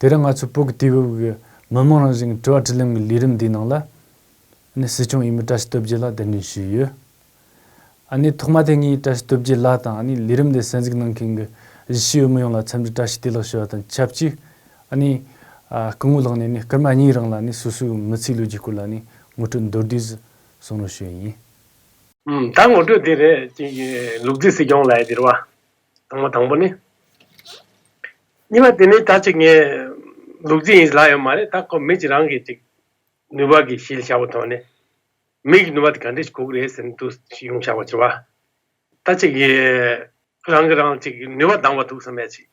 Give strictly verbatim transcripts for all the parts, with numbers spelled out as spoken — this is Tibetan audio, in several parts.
དེ་རིང་ང་ཚོའི་བོད་ཀྱི་དུས་བབ་ཀྱི་མི་མང་རང་བཞིན་གྱི་དྲི་བ་དྲིས་ལན་གྱི་ལས་རིམ་འདིའི་ནང་ལ། ཨ་ནི་སྲིད་སྐྱོང་འོས་མི་བཀྲ་ཤིས་སྟོབས་རྒྱལ་ལགས་གདན་འདྲེན་ཞུས་ཡོད། ཨ་ནི་ཐོག་མ་དེ་ངས་བཀྲ་ཤིས་སྟོབས་རྒྱལ་ལགས་དང་ཨ་ནི་ལས་རིམ་འདི་གསན་གཟིགས་གནང་མཁན་གྱི་གཞིས་བྱེས་བོད་མི་ཡོངས་ལ་འཚམས་འདྲི་བཀྲ་ཤིས་བདེ་ལེགས་ཞུ་བ་དང་ཆབས་ཅིག་ཨ་ནི་ཨ་སྐུ་ངོ་ལགས་ནས་ནི་སྐར་མ་གཉིས་རིང་ལ་ནི་སོ་སོའི་མི་ཚེའི་ལོ་རྒྱུས་སྐོར་ལ་ནི་ངོ་སྤྲོད་མདོར་བསྡུས་ཤིག་གསུང་རོགས་ཞུ་ཡ་ཡིན། ཨུམ། ད་ངོ་སྤྲོད་འདི་རེད། ཅིག་ལུག་རྫི་སྲིད་སྐྱོང་ལབ་ཡ་འདི་རེད་བ། དང་པོ་དང་པོ་ནི། གཉིས་པ་དེ་ནི་ད་ཅིག་ངས་ལུག་རྫི་ཡིན་ལབ་ཡོད་མ་རེད། ད་ཁོ་མི་གཅིག་རང་གིས་ཅིག་ནུས་པ་གི་གཞིར་བཞག་པ་ཐོག་ནས་མི་གི་ནུས་པ་དེ་ག་འདྲས་ཞིག་དགོས་ཀྱི་རེད་ཟེར་ནས་འདུག་ཡོང་བཞག་པ་བྱས་པ། ད་ཅིག་གི་རང་གི་རང་ཅིག་ནུས་པ་འདང་བ་འདུག་བསམ་ཡ་ཅིག་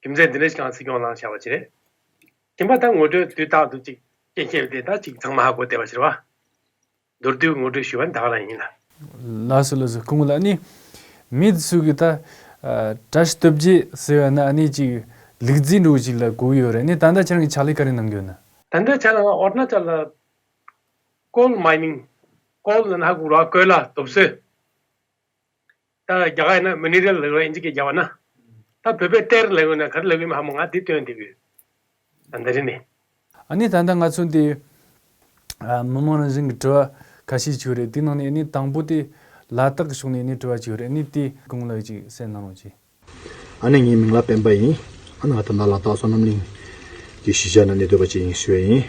རྒྱུ་མཚན་འདི་འདྲས་ཤིག་གང་སྲིད་སྐྱོང་ལངས་བཞག་པ་ཅིག་རེད། ཁྱིམ་པ་ད་ངོ་སྤྲོད་དུས་རྟག་ཏུ་ཅིག་སྐད་ཆ་དེ་ད་ཅིག་ཚང་མ་ཧ་གོ་བསྡད་པ་ཅིག་རེད་བ། མདོར་བསྡུས་ངོ་སྤྲོད་ཞུ་བ་ནི་ད་ག་རང་ཡིན་ལ། ལགས་སོ་ལགས་སོ། སྐུ་ངོ་ལགས། ཨ་ནི་མི་དེ་ཚོ་གིས་ད་ཨ་བཀྲ་ཤིས་སྟོབས་རྒྱལ་ཟེར་བ་ན་ཨ་ནི་ཅིག་ལུག་རྫི་འདྲ་བོ་ཅིག་ལ་གོ་གི་ཡོད་རེད། ཨ་ནི་ད་ལྟ་ཁྱེད་རང་གིས་ཕྱག་ལས་ག་རེ་གནང་གི་ཡོད་ན། ད་ལྟ་ཆ་ལ་ང་ཨོ་རུ་ན་ཅལ་ལ་ཀོལ་མའི་ནིང་། ཀོལ་ལབ་ན་ཧ་གོ་ར། ཀོས་ལ་རྡོ་སོལ། ད་རྒྱ་གར་ཡིན་ན་མི་ནི་རལ་ལབ་ར། ཨིན་ཇི་སྐད་རྒྱག་པ་ན། ད་བོད་པས་གཏེར་ལབ་ཡོད་ན་ག་རེ་ལབ་ཡོད་མེད་ཧ་མ་ང་འདི་སྟོན་བསྡད་ཀྱི་ཡོད། ད་འདི་རེད་ནི། ཨ་ནི་ད་ལྟ་ང་ཚོ་འདི་ཨ་མི་མང་རང་བཞིན་གྱི་དྲི་བ་ཁ་ཤས་ཅིག་ཡོད་རེད། དེའི་ནང་ནས་ཨ་ནི་དང་པོ་དེ་ལ་དྭགས་ཕྱོགས་ནས་ཨ་ནི་དྲི་བ་ཅིག་ཡོད་རེད། ཨ་ནི་དེ་སྐུ་ངོ་ལགས་ཀྱིས་གསན་གནང་རོགས་གྱིས། ཨ་ནི་ངའི་མིང་ལ་སྤེན་པ་ཡིན། ཨ་ནི་ང་ད་ལྟ་ལ་དྭགས་བསོད་ནམས་གླིང་གི་གཞིས་ཆགས་ནང་གནས་སྡོད་པ་ཅིག་ཡིན་ཞུ་ཡ་ཡིན།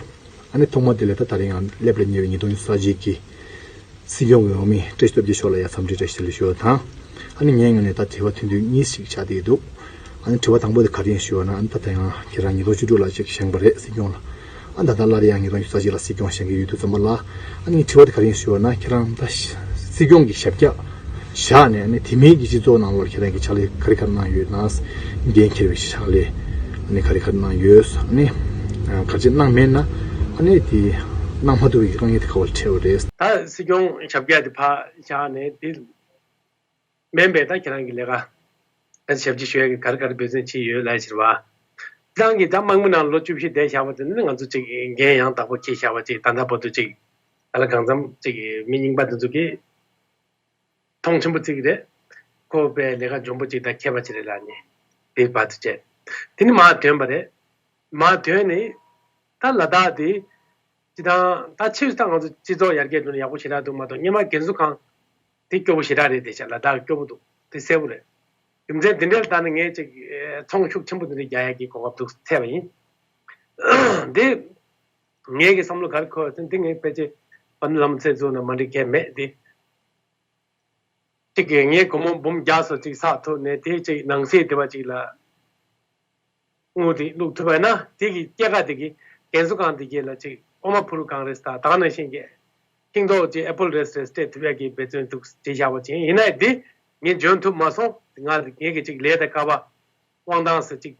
ཨ་ནི་ཐོག་མ་དེ་ལ་ད་ད་རིང་ཡང་སླེབས་ལ་ཉེ་བའི་ཉིས་སྟོང་ཉི་ཤུ་རྩ་གཅིག་གི་སྲིད་སྐྱོང་གི་འོས་མི་བཀྲ་ཤིས་སྟོབས་རྒྱལ་མཆོག་ལ་ཡ་འཚམས་འདྲི་བཀྲ་ཤིས་བདེ་ལེགས་ཞུ་བ་དང་། ཨ་ནི་ངའི་ངོས་ནས་ད་དྲི་བ་ཐུང་ཐུང་གཉིས་ཤིག་ཆགས་བསྡད་ཀྱི་འདུག་ཨ་ནི་དྲི་བ་དང་པོ་དེ་ག་རེ་ཡིན་ཞུ་བ་ན། ཨ་ནི་ད་ད་ཡང་ཁྱེད་རང་ཉིས་སྟོང་བཅུ་དྲུག་ལ་ཅིག་བཞེངས་པ་རེད་སྲིད་སྐྱོང་ལ། ཨ་ད་ལྟ་སླར་ཡང་ཉིས་སྟོང་ཉི་ཤུ་རྩ་གཅིག་ལ་སྲིད་སྐྱོང་བཞེངས་ཀྱི་ཡོད་དུས་ཙམ་པ་ལ། ཨ་ནི་དྲི་བ་དེ་ག་རེ་ཡིན་ཞུ་བ་ན། ཁྱེད་རང་ད་སྲིད་སྐྱོང་གི་ཞབས་བཀྱག་བཞག་ནས་ཨ་ནི་དེ་མིན་གྱི་སྤྱི་ཚོགས་ནང་ལོགས་ཁྱེད་རང་གི་ཕྱག་ལས་ག་རེ་ག་རེ་གནང་ཡོད་ན། འགན་འཁྱེར་བའི་ཕྱག་ལས་ཨ་ནི་ག་རེ་ག་རེ་གནང་ཡོད། ཨ་ནི་ག་རེ་གནང་མེད་ན་ཨ་ནི་དེ་གནང་མ་ཐུབ་པའི་དཀའ་ངལ་དེ་ག་པར་འཕྲད་པ་རེད། ད་སྲིད་སྐྱོང་ཞབས་བཀྱག་དེ་ཕར་བཞག་ནས་དེ། མིན་པའི་ད་ཁྱེད་རང་གི་ལས་ཀ་ད་ཞབས་ཕྱི་ཞུ་ཡ་གི་ག་རེ་ག་རེ་འབད་བརྩོན་བྱས་ཡོད་ལབ་ཕྱིར་བ། ཁྱེད་རང་གིས་ད་དམག་མི་ནང་ལོ་བཅུ་བཞི་བསྡད་བཞག་པ་དེ་ནི་ང་ཚོ་ཅིག་འགན་ཡང་དག་པོ་འཁྱེར་བཞག་པ་ཅིག་ད་ལྟ་བར་དུ་ཅིག་ད་ལ་གང་འཚམ་ཅིག་མི་རྙིང་པ་དེ་ཚོ་གིས་མཐོང་ཆེན་པོ་བརྩི་གི་རེད། ཁོ་པའི་ལས་ཀ་འཇོན་པོ་ཅིག་དང་མཁས་པ་ཅིག་རེད་ལབ་ནས་དེ་བར་དུ་བྱས། དེ་ནི་མར་ཐོན་པ་རེད། མར་ཐོན་ནས་ད་ལ་དྭགས་དེ་སྤྱི་བཏང་ད་ཕྱིར་ད་ང་ཚོ་སྤྱི་ཚོགས་ཡར་རྒྱས་འགྲོ་ནས་ཡག་པོ་ཞེ་དྲག་འདུག་མ་གཏོགས། སྔོན་མ་རྒན་གསོ་ཁང་དེ་སྐྱོ་པོ་ཞེ་དྲག་རེད། དེ་ཆ་ལ་དྭགས་སྐྱོ་པོ་འདུག་དེ་གསལ་པོ་རེད། རྒྱུ་མཚན་དེ་འདྲ་ལ་བལྟས་ན་ངས་ཅིག་ཚོང་ཤུགས་ཆེན་པོ་དེ་འདྲ་རྒྱག་ཡག་གི་གོ་སྐབས་འདུག་འཚོལ་བ་ཡིན། འདི་ངས་ཀྱི་བསམ་བློ་ག་རེ་འཁོར་ཟེར་ན། འདི་ངས་ཕལ་ཆེར་བར་སྣོན་ལམ་ཚད་བཟོ་ན་མ་འགྲིག་མཁན་མེད་དེ། གཅིག་གིས་ངའི་སྒོར་མོ་འབུམ་བརྒྱ་སོགས་གཅིག་བསགས་ཐུབ་ནས་དེ་གཅིག་ནང་གསེས་དེ་བ་གཅིག་ལ་དངུལ་དེ་བླུགས་ཐུབ་པ་ཡིན་ན། དེ་གི་སྐྱེད་ཀ་དེ་གི་རྒན་གསོ་ཁང་དེ་གི་ལ་གཅིག་འོ་མ་ཕུ་རུ་གང་རེད་ཟེར། ད་ག་ནང་བཞིན་གྱི་ཤིང་ཏོག་གཅིག་ཨེ་པོལ་རེ་ཟེར་སྤྲད་ཐུབ་ཡག་གི་འབད་བརྩོན་འདུག་བྱས་བཞག་པ་ཅིག་ཡིན་ན། དེ་ངས་འཇོན་ཐུབ་མ་སོང་། ང་ངས་གི་གཅིག་ལས་དང་སྐལ་བ་དབང་ཐང་ཟེར་གཅིག་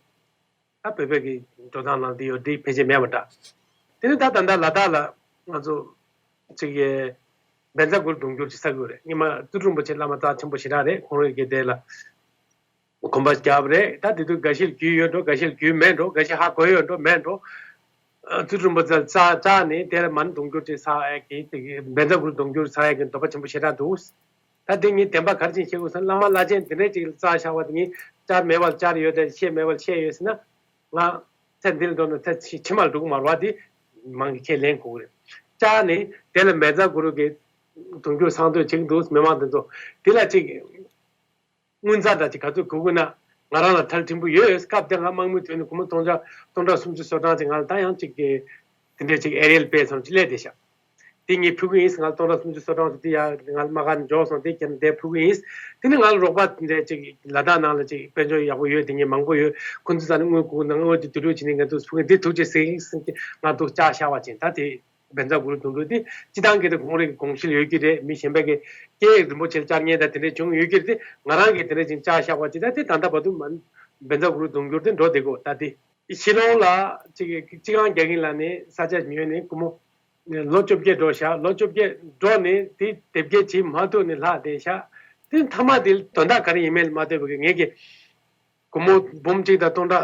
ད་བོད་པའི་གི་འགྲོ་སྟངས་ནང་འདི་ཡོད། འདི་ཕལ་ཆེར་མེད་པ་འདྲ། དེ་ནི་ད་ད་ལྟ་ལ་དྭགས་ལ་ང་ཚོ་གཅིག་གི་བཛྲ་གུ་རུ་གདུང་རྒྱུད་ཅིག་བསགས་ཡོད་རེད། སྔོན་མ་ཙི་ཏྲ་རིན་པོ་ཆེ་བླ་མ་རྩ་ཆེན་པོ་ཞེ་དྲག་རེད། ཁོང་རང་གི་དེ་ལ་གོམ་པ་བརྒྱབ་རེད། ད་དེ་དུས་འགའ་ཤས་རྒྱུས་ཡོད་འགྲོ། འགའ་ཤས་རྒྱུས་མེད་འགྲོ། འགའ་ཤས་ཧ་གོ་ཡོད་འགྲོ་མེད་འགྲོ། ཨ་ཙི་ཏྲ་རིན་པོ་ཆེ་ལ་བཅར་བཅར་ནས་དེ་ལ་མ་ཎི་གདུང་རྒྱུད་ཅིག་བསགས་ཡག་གི་དེ་གི་བཛྲ་གུ་རུ་གདུང་རྒྱུད་བསགས་ཡག་གི་འདོད་པ་ཆེན་པོ་ཞེ་དྲག་འདུག་ད་དེ་ངས་བདེན་པ་ག་རེ་ཅིག་བཤད་དགོས་ཟེར་ན། བླ་མ་བླ་ཆེན་དེ་འདྲས་ཅིག་ལ་བཅར་བཞག་པ་དེ་ངས་བཅར་མེད་པ་ལ་བཅར་ཡོད་དེ། བཤད་མེད་པ་ལ་བཤད་ཡོད་ཟེར་ན། ང་ཚེ་འདི་ལ་འགྲོ་ན་ཚེ་ཕྱི་ཕྱི་མ་ལ་འགྲོ་གི་མ་རེད་བ། དེ་མང་གི་ཁས་ལེན་དགོས་ཀྱི་རེད། བཅར་ནས་དེ་ལ་བཛྲ་གུ་རུ་གི་གདུང་རྒྱུད་བསགས་འདོད་བྱེད་ཀྱི་འདུག་མི་མང་དེ་ཚོ་དེ་ལ་ཅིག་དངུལ་རྩ་འདྲ་ཅིག་ག་ཚོད་དགོས་ཀྱི་ན། ང་རང་ལ་ཐལ་ཕྲན་བུ་ཡོད། སྐབས་དེ་ང་དམག་མི་ཐོན་ནས་སྒོར་མོ་སྟོང་ཕྲག་སྟོང་ཕྲག་སུམ་ཅུ་སོ་གྲངས་ཅིག་ང་ལ་ད་ཡང་ཅིག་གི་དེ་འདྲས་ཅིག་ཨེ་རི་ཡལ་པེ་ཙམ་ཅིག་སླེབས་བསྡད་ཤག་དེ་ངས་ཕུལ་གི་ཡིན། ང་ལ་སྟོང་ཕྲག་སུམ་ཅུ་སོ་གྲངས་ཅིག་དེ་ཡ་ང་ལ་དམག་སྒར་ནས་འབྱོར་སོང་། དེ་ཁྱེར་ནས་དེ་ཕུལ་གི་ཡིན། དེ་ནས་ང་ལ་རོགས་པ་དེ་འདྲས་ཅིག་ལ་དྭགས་ནང་ལ་ཅིག་དཔལ་འབྱོར་ཡག་པོ་ཡོད་དེ་ངས་མང་པོ་ཡོད། ཁོ་ཚོ་རྩ་ནས་དངུལ་དགོས་ན་དངུལ་དེ་བསྡུ་རུབ་བྱས་ནས་ང་ཚོ་ཕུལ་གི་ཡིན། དེ་ཐུགས་རྗེ་གཟིགས་ཟེར་གྱི་ང་ཚོ་བཅར་བཞག་པ་ཅིག་ད་དེ། བཛྲ་གུ་རུ་གདུང་རྒྱུད་དེ་སྤྱི་བཏང་གི་དེ་ཁོང་རང་གི་དགོངས་གཞི་ལ་ཡོད་ཀྱི་རེད། མི་གཞན་པ་གི་སྐད་རིན་པོ་ཆེ་ལ་བཅར་མཁན་དང་དེ་འདྲས་བྱུང་ཡོད་ཀྱི་རེད། དེ་ང་རང་གིས་དེ་འདྲས་ཅིག་བཅར་བཞག་པ་ཅིག་ད་དེ་ད་ལྟ་བར་དུ་མ་བཛྲ་གུ་རུ་གདུང་རྒྱུད་དེ་འགྲོ་བསྡད་ཀྱི་ཡོད། ད་དེ་ཕྱི་ལོགས་ལ་ཅིག་སྤྱི་ཁང་རྒྱག་གིན་ལ་ནས་ས་ཆ་ཉོས་ནས་སྒོར་མོ་ལོ་བཅོ་བརྒྱད་འགྲོ་ཤག་ལོ་བཅོ་བརྒྱད་འགྲོ་ནས་དེ་དེབ་སྐྱེལ་བྱེད་མ་ཐུབ་ནས་ལྷག་བསྡད་ཤག་དེ་མཐའ་མ་དེ་དོན་དག་ག་རེ་ཡིན་མིན་ལ་མ་ལྟོས་པའི་ངེད་ཀྱི་སྒོར་མོ་འབུམ་གཅིག་དང་སྟོང་ཕྲག་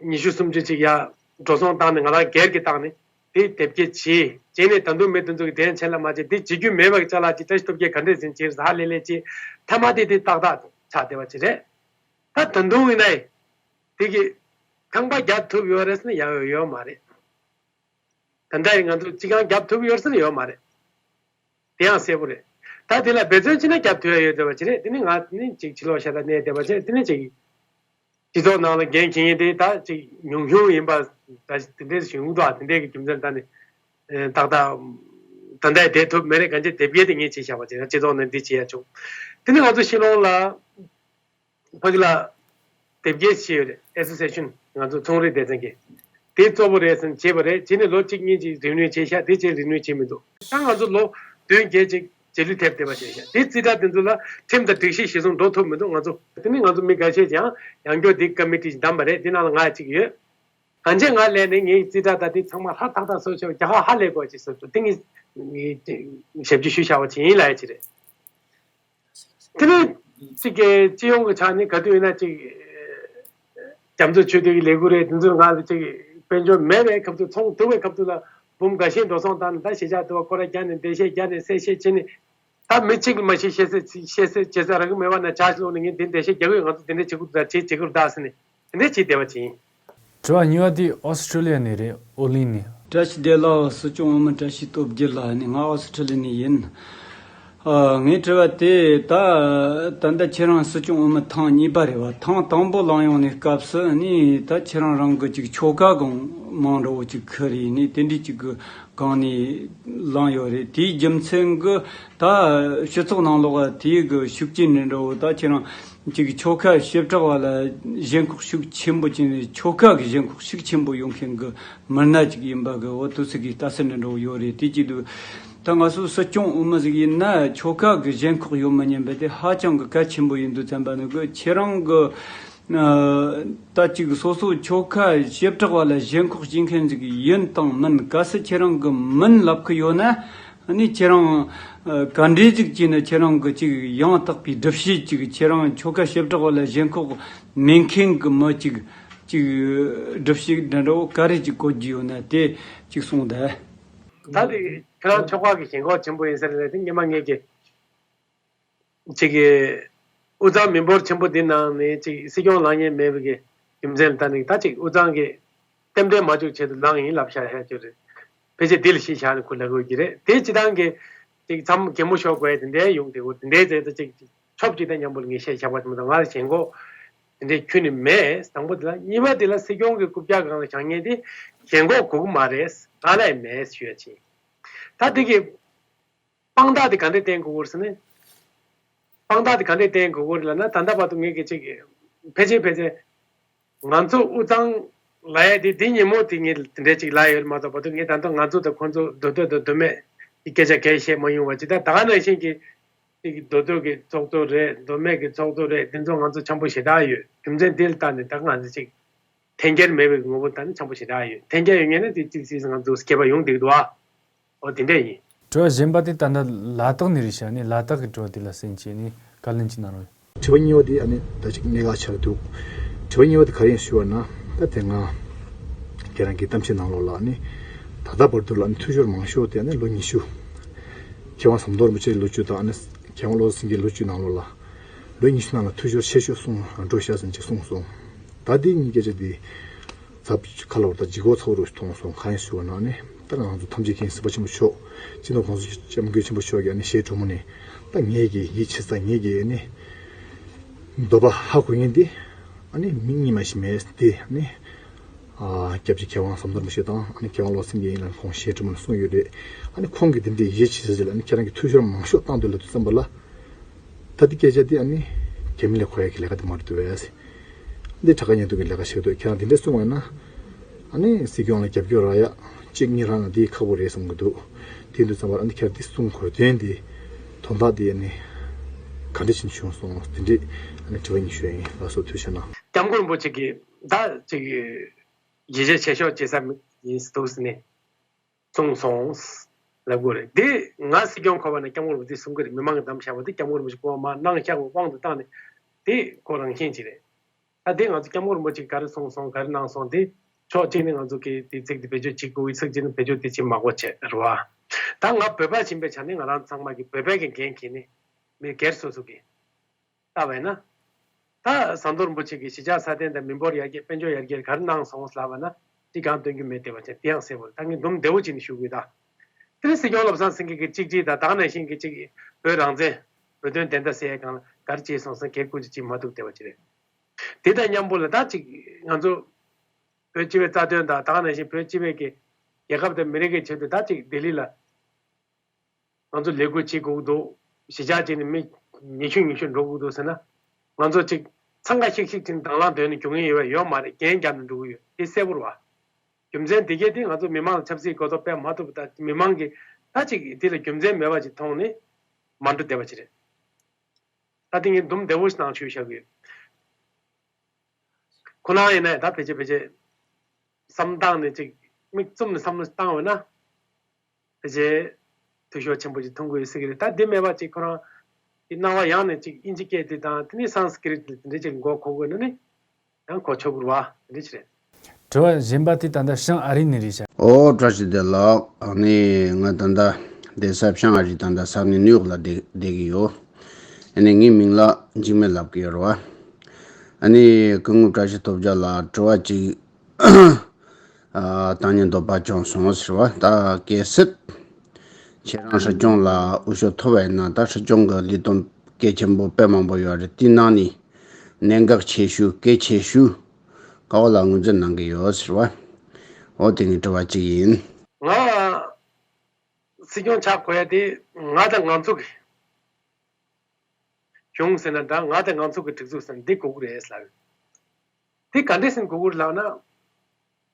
ཉི་ཤུ་སུམ་ཅུ་ཅིག་ཡར་འགྲོ་སོང་བཏང་ནས། ང་རང་སྒེར་གྱི་བཏང་ནས་དེ་དེབ་སྐྱེལ་བྱས། བྱས་ནས་ད་དུང་མི་དེ་ཚོ་གི་དོན་ཆེད་ལ་མ་བྱས། དེ་བྱེད་རྒྱུ་མེད་པ་གི་ཅ་ལག་ཅིག་བཀྲ་ཤིས་སྟོབས་རྒྱལ་ག་འདྲས་ཟིན་བྱས་ཧ་ལས་ལས་བྱས། མཐའ་མ་དེ་དེ་ཏག་ཏག་ཆགས་བསྡད་པ་ཅིག་རེད། ད་ད་དུང་ཡིན་ན་དེ་གི་ ཁང་པ་རྒྱབ་ཐུབ་ཡོད་རེད་ཟེར་ན་ཡང་ཡོད་མ་རེད། ད་ལྟ་ཡི་ང་ཚོ་སྤྱི་ཁང་རྒྱབ་ཐུབ་ཡོད་ཟེར་ན་ཡོད་མ་རེད། དེ་ཡང་གསལ་པོ་རེད། ད་དེ་ལ་འབད་བརྩོན་བྱས་ན་རྒྱབ་ཐུབ་ཡ་ཡོད་བསྡད་པ་ཅི་རེད། དེ་ནི་ང་ནི་ཅིག་ཕྱི་ལོགས་ཤ་སྟག་གནས་བསྡད་པ་ཅི་རེད། དེ་ནི་ཅིག་སྤྱི་ཚོགས་ནང་ལ་འགན་འཁྱེར་མཁན་དེ་ད་ཅིག་ཉུང་ཉུང་ཡིན་པ་ད་དེ་འདྲའི་ཞུ་འདུག་དེ་འདྲའི་གི་རྒྱུ་མཚན་ད་ནི་ཏག་ཏག་ད་ལྟ་བསྡད་ཐུབ་མེད་རེད། གང་ཅི་དེབ་སྐྱེལ་དེ་ངས་བྱས་བཞག་པ་ཅི་རེད། སྤྱི་ཚོགས་ནང་འདི་བྱས་ཡ་བྱུང་། དེ་ནི་ང་ཚོ་ཤི་ལོང་ལ། ཕ་གི་ལ་དེབ་སྐྱེལ་བྱས་ཡོད་རེད། ཨེ་སོ་སི་ཨེ་ཤན་ང་ཚོ་ཚོང་རིག་སྡེ་ཚན་གྱི། དེ་གཙོ་བོ་རེད་ཟེར་བྱས་པ་རེད། བྱས་ནས་ལོ་གཅིག་གཉིས་ཅིག་རིན་ཡོད་བྱས་ཤག་དེ་རྗེས་རིན་ཡོད་བྱས་མི་འདུག་ད་ང་ཚོ་ལོ་བདུན་བརྒྱད་ཅིག་རྗེས་ལུས་ཐེབས་བསྡད་པ་བྱས་ཤག་དེ་རྩིས་ཁྲ་དེ་ཚོ་ལ་ཁྲིམས་དང་སྒྲིག་གཞི་གཞིར་བཟུང་འགྲོ་ཐུབ་མི་འདུག་ང་ཚོ་དེ་ནི་ང་ཚོ་མི་འགའ་ཤས་ཀྱང་ཡང་སྐྱོ་དེ་ཀ་མི་ཊི་ཞིག་བདམས་པ་རེད། དེ་ནང་ལ་ང་གཅིག་ཡོད། གང་ཅི་ང་སླེབས་ནས་ངའི་རྩིས་ཁྲ་དང་དེ་ཚང་མ་ཧྲ་ཐག་ཐག་བཟོ་བྱས་པ་རྒྱ་གར་ཧ་ལས་དགོས་ཅིག་ཟེར་འདུག་དེ་ངས་ཞབས་ཕྱི་ཞུས་བཞག་པ་ཅིག་ཡིན་ལབ་ཡ་ཅིག་རེད། དེ་ནས་གཅིག་གི་སྤྱི་ཡོངས་ཀྱི་ཆ་ནས་ག་དུས་ཡིན་ན་གཅིག་རྒྱ་མཚོ་ཆོས་སྡེ་གི་ལས་འགུལ་རེད། དེ་ཚོའི་ང་ལ་གཅིག་དཔལ་འབྱོར་མེད་པའི་སྐབས་སུ་ཚོང་བསྡུ་བའི་སྐབས་སུ་ལ་འབུམ་འགའ་ཤས་འགྲོ་སོང་བཏང་ནས་ད་གཞིས་ཆགས་འདུ་བ་སྐོར་ར་རྒྱག་ནས་འགྲེལ་བཤད་རྒྱག་ནས་གསལ་བཤད་བྱས་ནས་ད་མི་གཅིག་ལ་མ་གཞི་བཤད་སྲོལ་བཤད་སྲོལ་བྱེད་ས་རག་གི་མེད་པ་ན་ཇ་ཞིག་ལོག་ནས་ངས་འདི་འགྲེལ་བཤད་རྒྱག་གི་ཡོད། ང་ཚོ་འདི་འདྲ་བྱེད་དགོས་འདུག་ད་བྱེད་བྱེད་དགོས་འདུག་ཟེར་ནས་དེ་འདྲ་བྱས་བསྡད་པ་ཅིག་ཡིན། དྲི་བ་གཉིས་པ་དེ་ཨོ་སི་ཀྲོ་ལི་ཡ་ནས་རེད། ཨོ་གླིང་ནས། བཀྲ་ཤིས་བདེ་ལེགས། སྲིད་སྐྱོང་འོས་མི་བཀྲ་ཤིས་སྟོབས་རྒྱལ་ལགས་ནི། ང་ཨོ་སི་ཀྲོ་ལི་ཡ་ནས་ཡིན། ཨ། ངའི་དྲི་བ་དེ་ད་ད་ལྟ་ཁྱེད་རང་སྲིད་སྐྱོང་འོས་མི་ཐེངས་གཉིས་པ་རེད་བ། ཐེངས་དང་པོ་ལངས་ཡོང་ནས་སྐབས་སུ་ནི་ད་ཁྱེད་རང་རང་གི་ཅིག་ཆོལ་ཁ་གང་མང་འདྲ་བོ་ཅིག་ཁུར་ཡིན་ནི་དེ་འདྲའི་ཅིག་གི་སྒང་ནས་ལངས་ཡོད་རེད། དེའི་རྒྱུ་མཚན་གི་ད་སྤྱི་ཚོགས་ནང་ལོགས་དེའི་གི་ཤུགས་རྐྱེན་འདྲ་བོ་ད་ཁྱེད་རང་ཅིག་ཆོལ་ཁ་བྱེ་བྲག་པ་ལ་ཞེན་ཁོག་ཤུགས་ཆེན་པོ་ཅན་ནས་ཆོལ་ཁ་གི་ཞེན་ཁོག་ཤུགས་ཆེན་པོ་ཡོད་མཁན་གི་མི་སྣ་ཅིག་ཡིན་པ་གི་འོ་དུ་སི་གི་ལྟ་ཚུལ་འདྲ་འདྲ་བོ་ཡོད་རེད། དེ་གཅིག་འདུག་ད་ང་ཚོ་སྲིད་སྐྱོང་འོས་མི་ཟིག་ཡིན་ན་ཆོལ་ཁ་གི་ཞེན་ཁོག་ཡོད་མི་ཉན་པ་དེ་ཧ་ཅང་གི་གལ་ཆེན་པོ་ཡིན་འདུག་བསམ་པ་ནི་གི་ཁྱེད་རང་གི་ཨ། ད་ཅིག་སོ་སོ་ཆོལ་ཁ་བྱེ་བྲག་པ་ལ་ཞེན་ཁོག་བྱེད་མཁན་ཟིག་ཡིན་དང་མིན། གལ་སྲིད་ཁྱེད་རང་གི་མིན་ལབ་གི་ཡོད་ན། ཨ་ནི་ཁྱེད་རང་ཨ། ག་འདྲས་ཅིག་བྱས་ན་ཁྱེད་རང་གི་ཅིག་ཡང་དག་པའི་སྒྲུབ་བྱེད་ཅིག་ཁྱེད་རང་ཆོལ་ཁ་བྱེ་བྲག་པ་ལ་ཞེན་ཁོག་མེད་མཁན་གི་མི་ཅིག་ཅིག་སྒྲུབ་བྱེད་འདྲ་འདྲ་བོ་ག་རེ་ཅིག་བཀོད་རྒྱུ་ཡོད་ན་དེ་ཅིག་གསུངས་ད། ད་དེ་ཁྱེད་རང་ཆོལ་ཁ་གི་ཞེན་ཁོག་ཆེན་པོ་ཡིན་ས་རེད་ལབ་དེ་སྔོན་མ་ངས་ཀྱི། ཅིག་གི་དབུས་གཙང་མི་འབོར་ཆེན་པོ་འདི་ནང་ནས་ཅིག་སྲིད་སྐྱོང་ལངས་མཁན་མེད་པའི་གི་རྒྱུ་མཚན་ལ་ལྟ་ནས་ད་ཅིག་དབུས་གཙང་གི་རྟེན་འབྲེལ་མ་འཇོག་ཆེད་དུ་ལངས་ཡིན་ལབ་བཞག་བཞག་རྒྱུ་རེད། ཕལ་ཆེར་འདི་ལ་གཞི་བཞག་ནས་ཁོ་ལབ་དགོས་ཀྱི་རེད། དེ་སྤྱི་བཏང་གི་ཅིག་མཚམས་གད་མོ་ཤོར་དགོས་དེ་འདྲའི་ཡོང་དེ་གོ་དེ་འདྲའི་རྫས་ད་ཅིག་ཆོབ་ཅིག་དང་མཉམ་པོ་ལ་ངས་བཤད་བཞག་པ་དེ་མ་གཏོགས་ང་ལ་ཞེན་ཁོག་དེ་འདྲའི་ཁྱོན་ནས་མེད། དང་པོ་དེ་ལ། གཉིས་པ་དེ་ལ་སྲིད་སྐྱོང་གི་རྐུབ་བཀྱག་སྒང་ལ་བཞག་མཁན་དེ་ཞེན་ཁོག་དགོས་ཀྱི་མ་རེད། ང་ལ་ཡང་མེད་ཞུ་ཡ་ཅིག་ད་དེ་གི་དཔང་རྟགས་དེ་ག་འདྲས་བསྟན་དགོས་ཀྱི་རེད་ཟེར་ན། དཔང་རྟགས་དེ་ག་འདྲས་བསྟན་དགོས་ཀྱི་རེད་ལབ་ན། ད་ལྟ་བར་དུ་ངས་གི་ཅིག་ཕལ་ཆེར་ཕལ་ཆེར་ང་ཚོ་དབུས་གཙང་ལབ་ཡ་དེ་འདི་ཉིན་མོ་དེ་ངས་དེ་འདྲས་ཅིག་ལབ་ཡོད་རེད་མ་གཏོགས། བར་དུ་ངས་ད་ལྟ་ང་ཚོ་དང་ཁོང་ཚོ་མདོ་སྟོད་དང་མདོ་སྨད་ཀྱི་སྐད་ཆ་གང་ཡང་བཤད་མ་མྱོང་བ་ཅིག་ད་ད་ག་ནང་བཞིན་གྱི་ཅིག་མདོ་སྟོད་ཀྱི་ཚོགས་གཙོ་རེད། མདོ་སྨད་ཀྱི་ཚོགས་གཙོ་རེད། དེ་ཚོ་ང་ཚོ་འཆམ་པོ་ཞེ་དྲག་ཡོད། རྒྱུ་མཚན་དེ་ལ་བལྟས་ནས་ད་ང་ཚོ་ཅིག་འཐེན་འཁྱེར་མེད་པའི་ངོ་བོ་ད་ནི་འཆམ་པོ་ཞེ་དྲག་ཡོད། འཐེན་འཁྱེར་ཡོད་མཁན་ནི་དེ་ཅིག་ཅིག་ང་ཚོ་སྐྱེས་པ་ཡོང་བསྡད་ཀྱི་འདུག་ཨ། འོ་དེ་འདྲ་ཡིན། དྲི་བ་གཞན་པ་དེ་ད་ལྟ་ལ་དྭགས་ནས་རེད་ཤག་ནི་ལ་དྭགས་ཀྱི་དྲི་བ་དེ་ལ་གསན་བྱས་ནས་བཀའ་ལན་ཅིག་གནང་རོགས། དྲི་བ་གཉིས་པ་དེ་ཨ་ནི་ད་ཅིག་གནད་འགག་ཆགས་འདུག་དྲི་བ་གཉིས་པ་དེ་ག་རེ་ཡིན་ཞུ་བ་ན། ད་དེ་སྔ་ཁྱེད་རང་གི་གཏམ་བཤད་ནང་ལོགས་ལ་ཨ་ནི་ད་ལྟ་བར་དུ་ལ་ཨ་ནི་འཐུས་ཤོར་མང་ཤོས་དེ་ཨ་ནི་ལོ་ཉི་ཤུ། མཁས་དབང་ཟམ་གདོང་རིན་པོ་ཆེའི་ལོ་རྒྱུས་དང་ཨ་ནི་མཁས་དབང་བློ་བཟང་སེང་གེའི་ལོ་རྒྱུས་ནང་ལོགས་ལ། ལོ་ཉི་ཤུ་ནང་ལ་འཐུས་ཤོར་ཆེ་ཤོས་སོང་འགྲོ་ཤག་ཟེར་ཅིག་གསུངས་སོང་། ད་དེ་གཉིས་སྐད་ཆ་དེ་ཚབ་ཁ་ལོ་བར་ད་ལྗིད་ཁོག་ཚ་བོ་རུ་མཐོང་སོང་། གང་ཡིན་ཞུ་བ་ན་ནི་ད་ང་ཚོ་ཐམས་ཅད་མཁྱེན་གཟིགས་པ་ཆེན་པོ་མཆོག་སྤྱི་ནོར་༸གོང་ས་༸སྐྱབས་མགོན་ཆེན་པོ་མཆོག་གིས་ཨ་ནི་ཞལ་དྲོན་མོ་ནས་ད་ངེད་ཀྱི་ཡིད་ཆེས་ས་ངེད་ཀྱི་ཨ་ནི་འདོད་པ་ཧ་གོ་མཁན་དེ་ཨ་ནི་མི་གཉིས་མ་ཞིག་མེད་དེ་ཨ་ནི། ཨ། སྐྱབས་རྗེ་མཁས་དབང་ཟམ་གདོང་རིན་པོ་ཆེ་དང་ཨ་ནི་མཁས་དབང་བློ་བཟང་སེང་གེ་ཡིན་ལ་ཁོང་ཞལ་དྲོན་མོ་ནས་གསུངས་ཡོད་རེད། ཨ་ནི་ཁོང་གིས་འདི་འདྲའི་ཡིད་ཆེས་ཟེར་ལ་ཨ་ནི་ཁྱེད་རང་གིས་འཐུས་ཤོར་མང་ཤོས་བཏང་འདུག་ལབ་དུས་ཙམ་པ་ལ། ད་འདི་སྐད་ཆ་འདི་ཨ་ནི་རྒྱ་མི་ལ་གོ་ཡ་གི་ལས་ཀ་འདི་མ་རེད་འདུག་བས། འདི་དྲག་ག་ཉེན་རྟོག་གི་ལས་ཀ་བྱེད་འདུག་ཁྱེད་རང་འདི་འདྲ་གསུང་བ་ན། ཨ་ནི་སྲིད་སྐྱོང་ལ་རྒྱབ་སྐྱོར་རག་ཡ་གཅིག་གཉིས་རག་ན་འདི་ཁག་པོ་རེད་བསམ་གི་འདུག་དེ་འདུག་ཙམ་པར་ཨ་ནི་ཁྱེད་རང་འདི་གསུང་དགོས་དོན་འདི་དོན་དག་འདི་ཨ་ནི་ག་འདྲ་ཞིག་བྱུང་སོང་། འདི་འདྲའི་ཨ་ནི་དྲི་བ་གཉིས་ཞུ་ཡ་ཡིན། ལགས་སོ། ཐུགས་རྗེ་གནང་། སྐྱབས་མགོན་རིན་པོ་ཆེ་གིས་ད་ཅིག་ཡིད་ཆེས་ཆེ་ཤོས་བྱེད་ས་ཡིན་འདུག་ཟེར་ནས། གསུངས་སོང་ལབ་དགོས་རེད། འདི་ང་སྲིད་སྐྱོང་ཁོ་པ་ནས་སྐྱབས་མགོན་རིན་པོ་ཆེ་གསུང་གི་རེད། མི་མང་གིས་བདམས་བཞག་པ་འདི་སྐྱབས་མགོན་རིན་པོ་ཆེ་ཁོ་པ་མར་གནང་བཞག་པའི་དབང་དུ་བཏང་ནས་འདི་ཁོ་རང་བཞིན་གྱིས་རེད། ད་འདི་ང་ཚོ་སྐྱབས་མགོན་རིན་པོ་ཆེ་ག་རེ་གསུངས་སོང་ག་རེ་གནང་སོང་འདི་ཕྱོགས་གཅིག་ནས་ང་ཚོ་གིས་འདི་ཚིག་འདི་བེད་སྤྱོད་བྱེད་དགོས་ཀྱི་ཚིག་གཅིག་ནས་བེད་སྤྱོད་འདི་བྱེད་མ་དགོས་བྱས་རེད་བ། ད་ང་བོད་པ་ཡིན་པའི་ཆ་ནས་ང་རང་ཚང་མ་གིས་བོད་པའི་གི་འགན་འཁྱེར་ནས་མི་སྒེར་སོ་སོ་གིས་ལྟ་བས་ན། ད་ཟམ་གདོང་རིན་པོ་ཆེ་གིས་གཞིས་ཆགས་སྲ་བརྟན་དང་མི་འབོར་ཡར་རྒྱས་དཔལ་འབྱོར་ཡར་རྒྱས་ག་རེ་གནང་སོང་ལབ་པ་ན་ཅི་གང་སྟོན་རྒྱུ་མེད་བསྡད་པ་བྱས། དེ་ཡང་གསལ་པོ་རེད། ད་ངས་འདུམ་བདེ་བོ་བྱས་ནས་ཞུ་དགོས། ད་དེ་ནས་སྲིད་སྐྱོང་བློ་བཟང་སེང་གེ་གིས་གཅིག་སྒྲིལ་དང་ད་ག་ནང་བཞིན་གྱི་གཅིག་བོད་རང་བཙན་བོད་དོན་བདེན་མཐའ་གསལ་ཡས་སྒང་ལ་ག་རེ་བྱས་སོང་ཟེར་གལ་བཀོད་ཅིག་བྱེད་མ་ཐུབ་བསྡད་པ་ཅིག་རེད། དེ་དང་མཉམ་པོ་ལ་ད་ཅིག་ང་ཚོ་བོད་སྤྱི་པའི་རྩ་དོན་དང་ད་ག་ནང་བཞིན་བོད་སྤྱི་པའི་གི་རྒྱལ་ཁབ་དང་མི་རིགས་ཀྱི་ཆེད་དུ་ད་ཅིག་ལྡི་ལི་ལ་ང་ཚོ་ལས་འགུལ་བྱེད་དགོས་ཀྱི་འདུག་གཞིས་ཆགས་ཅིག་ནས་མི་ཉི་ཤུ་ཉི་ཤུ་འགྲོ་དགོས་ཀྱི་འདུག་ཟེར་ན། ང་ཚོ་ཅིག་འཚང་ཁ་ཤིག་ཤིག་ཅིག་དང་བླངས་དོན་ནས་རྒྱུག་མཁན་ཡོད་པ་ཡོད་མ་རེད། འགན་རྒྱབ་ནས་འགྲོ་གི་ཡོད། དེ་གསལ་པོ་རེད་བ། རྒྱུ་མཚན་དེ་གས་དེ་ང་ཚོ་མི་མང་ལ་ཆབ་སྲིད་གོ་རྟོགས་སྤེལ་མ་ཐུབ་པ་དང་མི་མང་གིས་ད་ཅིག་དེ་ལ་རྒྱུ་མཚན་མེད་པ་ཅིག་མཐོང་ནས་མ་འགྲོ་བསྡད་པ་ཅིག་རེད། ད་དེ་ངས་འདུམ་བདེ་བོ་ཞིག་གནང་ཞུས་བཞག་གི་ཡོད། ཁོ་རང་ཡིན་ན་ད་ཕལ་ཆེར་ཕལ་ཆེར་བསམ་སྟངས་ནས་ཅིག་མིག་བཙུམ་ནས་བསམ་བློ་བཏང་བ་ན་ཕལ་ཆེར་འཐུས་ཤོར་ཆེན་པོ་ཅིག་ཐོན་གྱི་ཡོད་སྲིད་ཀྱི་རེད། ད་འདི་མེད་པ་ཅིག་ཁོ་རང་གི་སྣང་བ་ཡང་ནས་ཅིག་དབྱིན་ཇི་སྐད་དེ་དང་དེ་ནས་སཾ་སྐྲྀ་ཏ་དེ་འདྲ་ཅིག་མགོ་འཁོར་དགོས་ན་ནི་ཡང་གོ་ཆོད་དགོས་རེད་བ། དེ་འདྲ་ཅིག་རེད། དྲི་བ་གཞན་པ་དེ་ད་ལྟ་བྱང་ཨ་རི་ནས་རེད་ཤག་ཨོ་བཀྲ་ཤིས་བདེ་ལེགས། ཨ་ནི་ང་ད་ལྟ་བསྡད་ས་བྱང་ཨ་རི་ད་ལྟ་ས་གནས་ནིའུ་ཡོག་ལ་བསྡད་བསྡད་ཀྱི་ཡོད། ཨ་ནི་ངའི་མིང་ལ་འཇིགས་མེད་ལབ་ཀྱི་ཡོད་རེད་བ། ཨ་ནི་སྐུ་ངོ་བཀྲ་ཤིས་སྟོབས་རྒྱལ་ལགས་དྲི་བ་གཅིག་ཨ་བཏང་སྙིང་འདོད་པ་བྱུང་སོང་ཟེར་བ། ད་གལ་སྲིད་ཁྱེད་རང་སྲིད་སྐྱོང་ལ་འོས་ཤོག་ཐོབ་པ་ཡིན་ན་ད་སྲིད་སྐྱོང་གི་ལས་དོན་གལ་ཆེན་པོ་དཔེ་མང་པོ་ཡོད་རེད། དེའི་ནང་ནས་གནད་འགག་ཆེ་ཤོས་གལ་ཆེ་ཤོས་ག་བ་ལ་ངོས་འཛིན་གནང་གི་ཡོད་ཟེར་བ། འོ་དེ་ངའི་དྲི་བ་གཅིག་ཡིན། ང་སྲིད་སྐྱོང་ཆགས་དགོས་ཡ་དེ་ང་དང་ང་ཚོ་གི་གཞུང་ཟེར་ན་འདྲ། ང་དང་ང་ཚོ་གི་སྒྲིག་འཛུགས་ཟེར་ན་འདི་དགོས་ཀྱི་རེད་ལབ་ཡོད། འདི་ག་འདྲས་ཟེར་ན་དགོས་ཀྱི་རེད་ལབ་ན།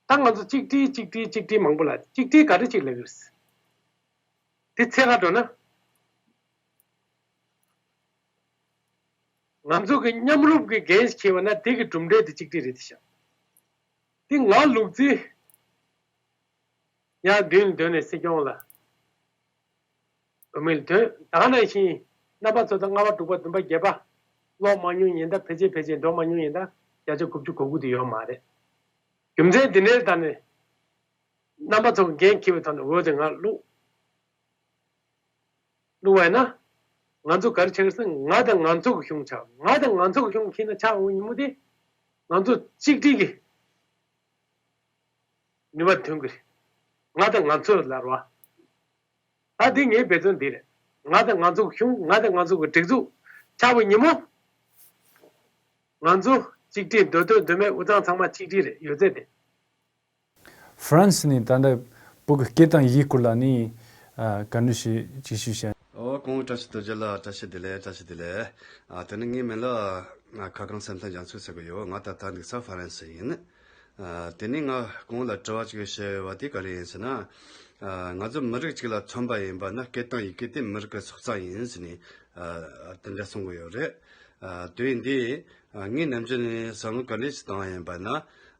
ད་ང་ཚོ་གཅིག་སྒྲིལ་གཅིག་སྒྲིལ་གཅིག་སྒྲིལ་མང་པོ་ལ་གཅིག་སྒྲིལ་ག་འདྲ་ཅིག་ལབ་ཀྱི་རེད། དེ་ཚད་ག་འགྲོ་ན། ང་ཚོ་གི་མཉམ་རུབ་ཀྱི་འགན་ཞིག་འཁྱེར་བ་ན་དེ་གི་གྲུབ་འབྲས་དེ་གཅིག་སྒྲིལ་རེད་དེ་ཤག་དེ་ང་ལུག་རྫི་ཡང་མདུན་ལ་སྡོད་ནས་སྲིད་སྐྱོང་ལ་འོས་མིར་ཐོན། ད་ག་ནང་བཞིན་རྣམ་པ་ཚོ་ད་ལྔ་པ་དྲུག་པ་བདུན་པ་བརྒྱད་པ་ལོག་མ་མྱོང་ཡིན་ད། ཕལ་ཆེར་ཕལ་ཆེར་འགྲོ་མ་མྱོང་ཡིན་ད། བརྒྱ་ཆ་དགུ་བཅུ་གོ་དགུ་དེ་ཡོད་མ་རེད། རྒྱུ་མཚན་དེ་འདྲའི་ཐད་ནས་རྣམ་པ་ཚོ་གི་འགན་འཁྱེར་བའི་ཐོག་ནས་འོས་དེ་ང་བླུགས། བླུགས་པ་ཡིན་ན། ང་ཚོ་ག་རེ་ཆགས་ཀྱི་ཟེར་ན་ང་དང་ང་ཚོ་གི་གཞུང་ཆགས། ང་དང་ང་ཚོ་གི་གཞུང་འཁྱེར་ན་ཆགས་འོང་ཉིན་མོ་དེ་ང་ཚོ་གཅིག་སྒྲིལ་གྱི་ནུས་པ་ཐོན་གྱི་རེད། ང་དང་ང་ཚོ་ལ་རེད་བ། ད་འདི་ངའི་འབད་བརྩོན་འདི་རེད། ང་དང་ང་ཚོ་གི་གཞུང་། ང་དང་ང་ཚོ་གི་སྒྲིག་འཛུགས་ཆགས་པའི་ཉིན་མོ། ང་ཚོ་གཅིག་སྒྲིལ། མདོ་སྟོད་མདོ་སྨད་དབུས་གཙང་ཚང་མ་གཅིག་སྒྲིལ་རེད། ཡོད་ཚད་དེ། ཧྥ་རན་སི་ནས་ད་ལྟ་བོད་ཀྱི་སྐད་དང་ཡིག་སྐོར་ལ་ནི་ཨ་བཀའ་འདྲི་ཞིག་ཅིག་ཞུས་ཤག་ཨོ་སྐུ་ངོ་བཀྲ་ཤིས་རྡོ་རྗེ་ལགས། བཀྲ་ཤིས་བདེ་ལེགས། བཀྲ་ཤིས་བདེ་ལེགས། ཨ་དེ་ནི་ངའི་མིང་ལ་ཨ་ཁ་སྐོང་སེམས་གཏམ་རྒྱ་མཚོ་ཟེར་གི་ཡོད། ང་ད་ལྟ་འདུག་ས་ཧྥ་རན་སི་ཡིན། ཨ་དེ་ནི་ང་སྐུ་ངོ་ལ་དྲི་བ་ཅིག་བཤད་པ་དེ་ག་རེ་ཡིན་ཟེར་ན། ཨ་ང་ཚོ་མི་རིགས་གཅིག་ལ་མཚོན་པ་ཡིན་པ་ན་སྐད་དང་ཡི་གེ་དེ་མི་རིགས་ཀྱི་སྲོག་རྩ་ཡིན་ཟེར་ནས་ཨ་དེ་འདྲ་གསུང་གི་ཡོད་རེད། ཨ་དེ་ཡིན་དུས། ཨ་ངས་ནམ་རྒྱུན་ནས་བསམ་བློ་ག་འདྲ་ཞིག་བཏང་བ་ཡིན་པ་ན།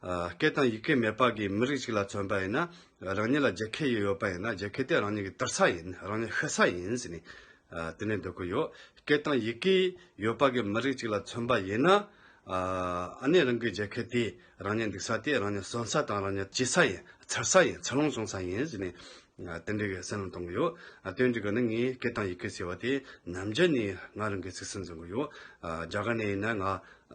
ཨ་སྐད་དང་ཡི་གེ་མེད་པ་གི་མི་རིགས་གཅིག་ལ་མཚོན་པ་ཡིན་ན། རང་ཉིད་ལ་རྒྱལ་ཁབ་ཡོད་པ་ཡིན་ན་རྒྱལ་ཁབ་དེ་རང་ཉིད་ཀྱི་དུར་ས་ཡིན། རང་ཉིད་ཤི་ས་ཡིན་ཟེར་ནས་ཨ་དེ་འདྲ་འདོད་ཀྱི་ཡོད། སྐད་དང་ཡི་གེ་ཡོད་པ་གི་མི་རིགས་གཅིག་ལ་མཚོན་པ་ཡིན་ན། ཨ་ཨ་ནི་རང་གི་རྒྱལ་ཁབ་དེ་རང་ཉིད་འདུག་ས་དེ་རང་ཉིད་གསོན་ས་དང་རང་ཉིད་སྐྱེས་ས་ཡིན། འཚར་ས་ཡིན། འཚར་ལོངས་བྱུང་ས་ཡིན་ཟེར་ནས། ཨ་དེ་འདྲ་གི་སེམས་ལ་གཏོང་གི་ཡོད། ཨ་དེ་འདྲ་གི་ནི་ངས་སྐད་དང་ཡི་གེ་ཟེར་བ་དེ་ནམ་རྒྱུན་ནས་ང་རང་གི་ཚིག་སུ་འཛིན་གི་ཡོད། ཨ་རྒྱ་གར་ནས་ཡིན་ན་ང་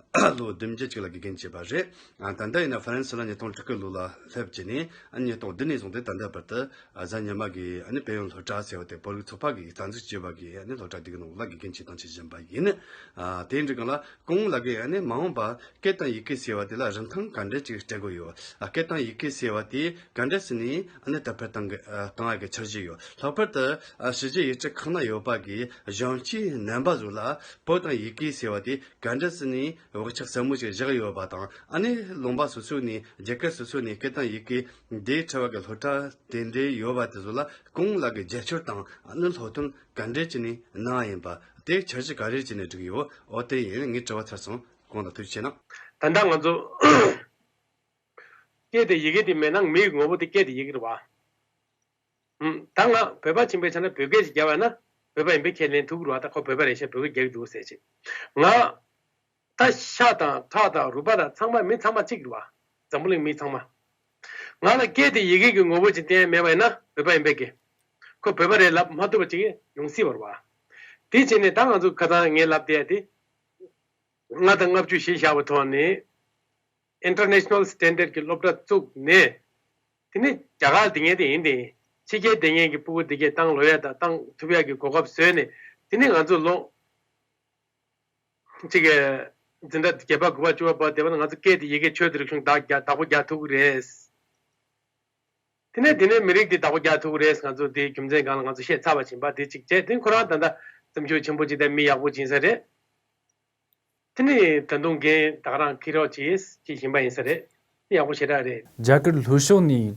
ལོ་བདུན་བརྒྱད་ཅིག་ལ་དགེ་རྒན་བྱས་པ་རེད། ཨ་ད་ལྟ་ཡིན་ན་ཧྥ་རན་སི་ལ་ཉིས་སྟོང་དྲུག་གི་ལོ་ལ་སླེབས་བྱས་ནས་ཨ་ཉིས་སྟོང་བདུན་ནས་བཟུང་སྟེ་ད་ལྟ་བར་དུ་ཨ་གཟའ་ཉི་མ་གི་ཨ་ནི་དཔལ་ཡོན་སློབ་གྲྭ་ཟེར་བ་དེ་བོད་རིགས་ཚོགས་པ་གིས་རྩ་འཛུགས་བྱས་པ་གི་ཨ་ནི་སློབ་གྲྭ་དེ་གི་ནང་ལ་དགེ་རྒན་བྱས་དང་བྱེད་བཞིན་པ་ཡིན། ཨ་དེ་འདྲ་གང་ལ། སྐུ་ངོ་ལགས་ཀྱིས་ཨ་ནི་མ་འོངས་པ་སྐད་དང་ཡི་གེ་ཟེར་བ་དེ་ལ་རིན་ཐང་ག་འདྲ་ཅིག་སྤྲད་དགོས་ཡོད། ཨ་སྐད་དང་ཡི་གེ་ཟེར་བ་དེ་ག་འདྲ་ཟེར་ནས་ཨ་ནི་དར་སྤེལ་གཏང་གི་ཨ་གཏང་ཡག་གི་འཆར་གཞི་ཡོད། ལྷག་པར་དུ་ཨ་ཕྱི་རྒྱལ་ཡུལ་གྲུ་ཁག་ན་ཡོད་པ་གི་གཞོན་སྐྱེས་རྣམ་པ་ཚོ་ལ་བོད་དང་ཡི་གེ་ཟེར་བ་དེ་ག་འདྲ་ཟེར་ནས་བག་ཆགས་ཟབ་མོ་ཞིག་བཞག་ཡོད་པ་དང་། ཨ་ནི་ལུང་པ་སོ་སོ་ནས་རྒྱལ་ཁབ་སོ་སོ་ནས་སྐད་དང་ཡི་གེ་འདི་འཁྲིད་པ་གི་སློབ་གྲྭ་དེ་འདྲའི་ཡོད་པ་དེ་ཚོ་ལ་སྐུ་ངོ་ལགས་ཀྱིས་རྒྱབ་སྐྱོར་དང་ཨ་ནི་སློབ་སྟོན་ག་འདྲས་བྱས་ནས་གནང་ཡིན་པ། དེ་འཆར་གཞི་ག་རེ་བྱས་ནས་བསྒྲིགས་ཡོད། འོ་དེ་ཡིན། ངའི་དྲི་བ་ཚར་སོང་། གོང་དུ་ཐུགས་རྗེ་ཆེ་གནང་། ད་ལྟ་ང་ཚོ་སྐད་དེ་ཡི་གེ་དེ་མེད་ན་མི་ཡི་ངོ་བོ་དེ་སྐད་དེ་ཡི་གེ་རེད་བ། ཧུམ། ད་ང་བོད་པ་ཆེན་པོའི་ཆ་ནས་བོད་སྐད་ཅིག་རྒྱབ་ཡ་ན་བོད་པ་ཡིན་པའི་ཁས་ལེན་ཐུབ་ཀྱི་རེད་བ། ད་ཁོ་བོད་པ་རེད་ཤག་བོད་སྐད་རྒྱག་གི་འདུག་ཟེར་ཅིག་ང་། ད་ཤ་དང་ཁྲག་དང་རུས་པ་དང་ཚང་མ་མི་ཚང་མ་གཅིག་རེད་བ། འཛམ་བུ་གླིང་མི་ཚང་མ། ང་ལ་སྐད་དེ་ཡི་གེ་གི་ངོ་བོ་ཅིག་བསྟན་ཡ་མེད་པ་ཡིན་ན་བོད་པ་ཡིན་པའི་གི། ཁོ་བོད་པ་རེད་ལབ་མ་ཐུབ་པ་ཅིག་ཡོང་སྲིད་པ་རེད་བ། དེ་བྱས་ནས་ད་ང་ཚོ་ཁ་སང་ངས་ལབ་བསྡད་ཡ་དེ། ལྔ་དང་ལྔ་བཅུ་གཞི་བཞག་པའི་ཐོག་ནས་International Standard གྱི་སློབ་གྲྭ་བཙུགས་ནས། དེ་ནས་རྒྱ་གར་དེ་ངན་དེ་ཡིན་ཏེ། ཕྱི་རྒྱལ་དེ་ངན་གྱི་སྤུ་གུ་དེ་གས་བཏང་ལོ་ཡ་དང་བཏང་ཐུབ་ཡ་གི་གོ་སྐབས་བཟོས་ནས། དེ་ནས་ང་ཚོ་ལོ་གཅིག་གི་འཛིན་གྲྭ་བརྒྱད་པ་དགུ་པ་བཅུ་པ་བར་དེ་བ་ན་ང་ཚོ་སྐད་དེ་ཡི་གེ་ཆོས་དེ་རིག་གཞུང་བདག་རྒྱག་བདག་པོ་རྒྱག་ཐུབ་ཀྱི་རེད། དེ་ནས་དེ་ནས་མི་རིགས་དེ་བདག་པོ་རྒྱག་ཐུབ་ཀྱི་རེད། ང་ཚོ་དེའི་རྒྱུ་མཚན་སྒང་ལ་ང་ཚོ་བཤད་ཚར་བ་ཕྱིན་པ་དེ་གཅིག་བྱས། དེ་ཁོ་རང་ད་ལྟ་བརྩམས་ཆོས་ཆེན་པོ་ཅིག་དང་མི་ཡག་པོ་ཅིག་ཡིན་ས་རེད། དེ་ནས་ད་དུང་རྒན་ད་ག་རང་ཁྱེད་རོགས་ཅིག་ཅིག་བཞིན་པ་ཡིན་ས་རེད། དེ་ཡག་པོ་ཞེ་དྲག་རེད། རྒྱ་གར་ལྷོ་ཕྱོགས་ནས་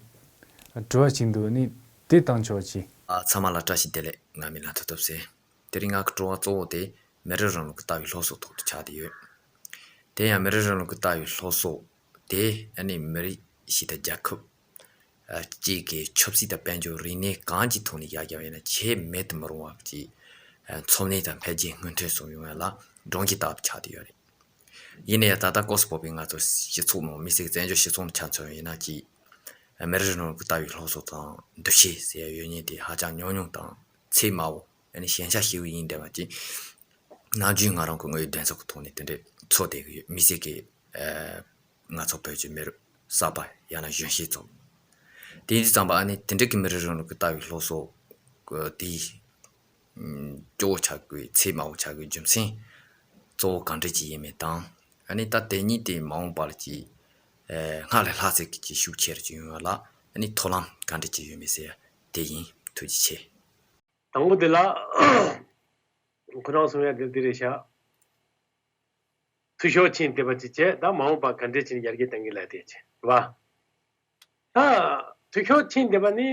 དྲི་བ་ཞིག་འདུག་ནི་དེ་བཏང་ཆོག་ཅིག་ཨ། ཚང་མ་ལ་བཀྲ་ཤིས་བདེ་ལེགས། ང་མིང་ལ་ཐུབ་ཐུབ་ཟེར། དེ་རིང་ང་གི་དྲི་བ་གཙོ་བོ་དེ་མི་རིགས་རིང་ལུགས་ཀྱི་ལྟ་བའི་སློབ་གསོ་ཐོག་ཏུ་ཆགས་བསྡད་ཡོད། དེ་ཡང་མི་རིགས་རིང་ལུགས་ཀྱི་ལྟ་བའི་སློབ་གསོ་དེ་ཨ་ནི་མི་རིགས་ཤིག་དང་རྒྱལ་ཁབ་ཨ། གཅིག་གི་ཆབ་སྲིད་དང་དཔལ་འབྱོར་རིག་གནས་གང་ཅིའི་ཐོག་ནས་ཡར་རྒྱས་ཡོད་ན་ཆེས་མེད་དུ་མི་རུང་བ་ཅིག་ཨ། འཚོ་གནས་དང་འཕེལ་རྒྱས་སྔོན་ཐོན་སོང་ཡོང་ཡ་ལ་སྒྲོམ་གཞི་ལྟ་བུ་ཆགས་བསྡད་ཡོད་རེད། ཡིན་ན་ཡང་ད་ལྟ་ཀོ་སི་བོད་པའི་ང་ཚོ་སྤྱི་ཚོགས་ནང་མི་སེར་བཙན་བྱོལ་སྤྱི་ཚོགས་ནང་ཆ་མཚོན་ཡིན་ན་ཅིག་ཨ། མི་རིགས་རིང་ལུགས་ཀྱི་ལྟ་བའི་སློབ་གསོ་དང་འདུ་ཤེས་ཟེར་ཡ་ཡོད་མཁན་དེ་ཧ་ཅང་ཉུང་ཉུང་དང་ཚད་དམའ་བོ། ཨ་ནི་ཞན་ཆ་ཞེ་པོ་ཡིན་བསྡད་པ་ཅིག་ནམ་རྒྱུན་ང་རང་གི་དངོས་ཡོད་གདེང་ཚོད་ཀྱི་ཐོག་ནས་དེ་འདྲའི་ཚོར་བསྡད་ཀྱི་ཡོད། མི་སེར་གྱི་ཨ། ང་ཚོ་བོད་ཀྱི་མི་རབས་གསར་པ་ཡང་ན་གཞོན་སྐྱེས་ཚོ། དེ་ཡིན་དུས་ཙམ་པ་ཨ་ནི་དེ་འདྲ་གི་མི་རིགས་རིང་ལུགས་ཀྱི་ལྟ་བའི་སློབ་གསོ་དེ་སྐྱོ་བོ་ཆགས་དགོས། ཚད་དམའ་བོ་ཆགས་དགོས་རྒྱུ་མཚན་གཙོ་བོ་གང་འདྲ་ཅིག་ཡིན་མིན་དང་། ཨ་ནི་ད་དེ་གཉིས་དེ་མ་འོངས་པར་གྱི་ཨ། སྔར་ལས་ལྷག་ཚད་ཀྱི་ཤུགས་ཆེ་རུ་ཅིག་ཡོང་བ་ལ་ཨ་ནི་མཐོང་ལམ་གང་འདྲ་ཅིག་ཡོད་མེད་ཟེར་ཡ་དེ་ཡིན། ཐུགས་རྗེ་ཆེ། དང་པོ་དེ་ལ་ཁོ་རང་གསུང་ཡ་དེ་འདི་རེད་ཤག་འཐུས་ཤོར་ཕྱིན་བསྡད་པ་ཅིག་བྱས། ད་མ་འོངས་པ་ག་འདྲས་བྱས་ནས་ཡར་རྒྱས་གཏང་གི་ལབ་དེ་བྱས་རེད་བ། ད་འཐུས་ཤོར་ཕྱིན་བསྡད་པ་ནི་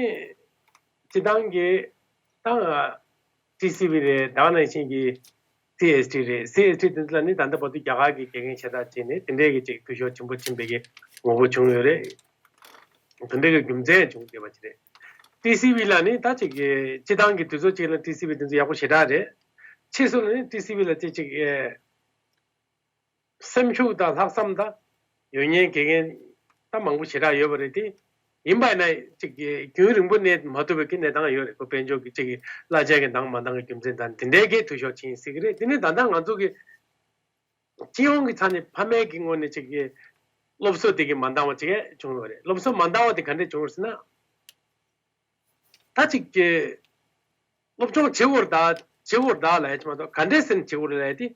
སྤྱི་བཏང་གི་ད་ཊི་སི་ཝི་རེད། ད་ག་ནང་བཞིན་གྱི་སི་ཨེས་ཊི་རེད། སི་ཨེས་ཊི་དེ་ཚོ་ལ་ནི་ད་ལྟ་བར་དུ་རྒྱ་གར་གྱི་དགེ་རྒན་ཆེ་ཐག་བྱས་ནས་དེ་འདྲས་ཀྱི་ཅིག་འཐུས་ཤོར་ཆེན་པོ་ཕྱིན་པའི་གི་ངོ་བོ་བྱུང་ཡོད་རེད། དེ་འདྲས་ཀྱི་རྒྱུ་མཚན་བྱུང་བསྡད་པ་ཅིག་རེད། ཊི་སི་ཝི་ལ་ནི་ད་ཅིག་གི་སྤྱི་བཏང་གི་དུས་ཚོད་ཅིག་ལ་ཊི་སི་ཝི་དེ་ཚོ་ཡག་པོ་ཞེ་དྲག་རེད། ཕྱིས་སུ་ལ་ནི་ཊི་སི་ཝི་ལ་ཅིག་ཅིག་ཨེ། སེམས་ཤུགས་དང་ལྷག་བསམ་དང་ཡོད་མཁན་དགེ་རྒན་ད་མང་པོ་ཞེ་དྲག་ཡོད་པ་རེད་དེ། ཡིན་པ་ཡིན་ན་ཅིག་གི་རྒྱུན་རིང་པོ་གནས་མ་ཐུབ་པའི་གི་གནས་སྟངས་ཡོད་རེད། ཁོ་དཔལ་འབྱོར་གྱི་ཅིག་གི་གླ་ཆ་གི་འདང་མ་འདང་གི་རྒྱུ་མཚན་དང་དེ་འདྲའི་གི་འཐུས་ཤོར་ཕྱིན་སྲིད་ཀྱི་རེད། དེ་ནི་ད་ལྟ་ང་ཚོ་གི་སྤྱི་ཡོངས་ཀྱི་ཆ་ནས་ཕ་མའི་གི་ངོས་ནས་ཅིག་གི་སློབ་གསོ་དེ་གི་མ་འདང་བ་ཅིག་བྱུང་ཡོད་རེད། སློབ་གསོ་མ་འདང་བ་དེ་ག་འདྲས་བྱུང་ཡོད་ཟེར་ན། ད་ཅིག་གི་སློབ་སྦྱོང་བྱེད་འོར་ད་བྱེད་འོར་ད་ལ་ཡ་ཅི་མ་གཏོགས་ག་འདྲས་ཟེར་ནས་བྱེད་འོར་ལ་ཡ་དེ་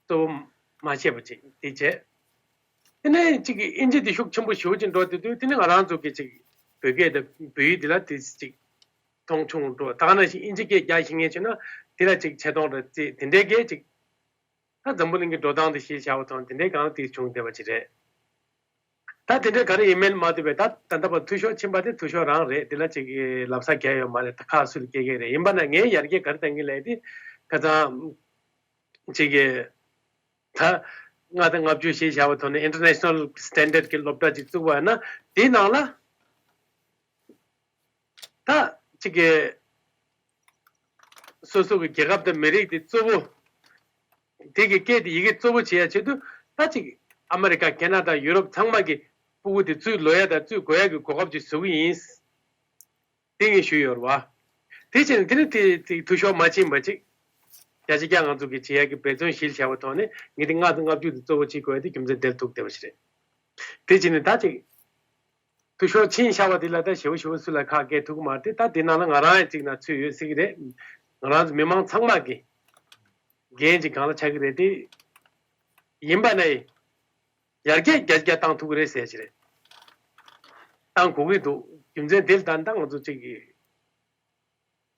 གཙོ་བོ་མ་བཤད་པ་ཅིག་དེ་བྱས། དེ་ནས་ཅིག་གི་ཨིན་ཇི་དེ་ཤུགས་ཆེན་པོ་ཞེ་པོ་ཅིག་འགྲོ་དེ་དུས་དེ་ནས་ང་རང་ཚོ་གི་ཅིག་བོད་སྐད་དང་བོད་ཡིག་དེ་ལ་དེ་ཅིག་མཐོང་ཆུང་འགྲོ། ད་ག་ནང་བཞིན་ཨིན་ཇི་སྐད་རྒྱག་ཤེས་མཁན་བྱུང་ན་དེ་ལ་ཅིག་ཆེ་མཐོང་འདྲ་ཅིག་དེ་འདྲའི་སྐད་ཅིག་ད་འཛམ་བུ་གླིང་གི་འགྲོ་སྟངས་དེ་གཞི་བཞག་པ་དང་དེ་འདྲའི་སྒང་ལ་དེ་བྱུང་བསྡད་པ་ཅིག་རེད། ད་དེ་འདྲའི་ག་རེ་ཡིན་མིན་མ་ཐུབ་པས། ད་ད་ལྟ་བར་འཐུས་ཤོར་ཕྱིན་པ་དེ་འཐུས་ཤོར་རང་རེད། དེ་ལ་ཅིག་ལབ་ས་གང་ཡང་ཡོད་མ་རེད། ད་ཁག་སུ་ལ་སྐྱེལ་གི་རེད། ཡིན་པ་ན་ངས་ཡར་རྒྱས་ག་རེ་གཏང་གི་ལབ་དེ་ཁ་སང་ཅིག་གི་ད་ལྔ་དང་ལྔ་བཅུ་ཞེས་བྱ་བའི་ཐོག་ནས་International Standard གྱི་སློབ་གྲྭ་ཅིག་བཙུགས་པ་ཡིན་ན་དེའི་ནང་ལ། ད་ཅིག་གི་སོ་སོ་གི་རྒྱལ་ཁབ་དང་མི་རིགས་དེ་གཙོ་བོ། དེ་གི་སྐད་དེ་ཡི་གེ་གཙོ་བོ་བྱེད་ཡ་ཆེད་དུ་ད་ཅིག་ཨ་མེ་རི་ཀ་ཁེ་ན་ཌ་ཡུ་རོབ་ཚང་མ་གི་སྤུ་གུ་དེ་བཙུགས་ལོ་ཡ་དང་བཙུགས་དགོས་ཡ་གི་གོ་སྐབས་ཅིག་བཟོ་གི་ཡིན། དེ་ངས་ཞུས་ཡོད་རེད་བ། དེ་བྱས་ནས་དེ་ནི་དེ་དེ་འཐུས་ཤོར་མ་ཕྱིན་པ་ཅིག་བརྒྱ་ཆ་བརྒྱ་ང་ཚོ་གི་བྱེད་ཡ་གི་འབད་བརྩོན་གཞིར་བཞག་པ་ཐོག་ནས་ངས་དེ་ལྔ་དང་ལྔ་བཅུ་དེ་གཙོ་བོ་བྱེད་དགོས་ཡ་དེ་རྒྱུ་མཚན་དེར་ཐུག་བསྡད་པ་ཞིག་རེད། དེ་བྱས་ནས་ད་ཅིག་འཐུས་ཤོར་ཕྱིན་བཞག་པ་དེ་ལ་ད་ཞེ་པོ་ཞེ་པོ་སུ་ལ་ཁག་སྐད་ཐུག་གི་མ་རེད་དེ། ད་དེ་ནང་ལ་ང་རང་ཡང་གཅིག་ན་ཚུད་ཡོད་སྲིད་ཀྱི་རེད། ང་རང་ཚོ་མི་མང་ཚང་མ་གི་འགན་ཅིག་གང་ལ་ཆགས་ཀྱི་རེད་དེ། ཡིན་པ་ན་ཡང་ཡར་རྒྱས་རྒྱ་རྒྱ་བཏང་ཐུབ་ཀྱི་རེད་ཟེར་གྱི་རེད། བཏང་དགོས་ཀྱི་འདུག་རྒྱུ་མཚན་དེ་ལ་ད་ལྟ་ང་ཚོ་གཅིག་གི་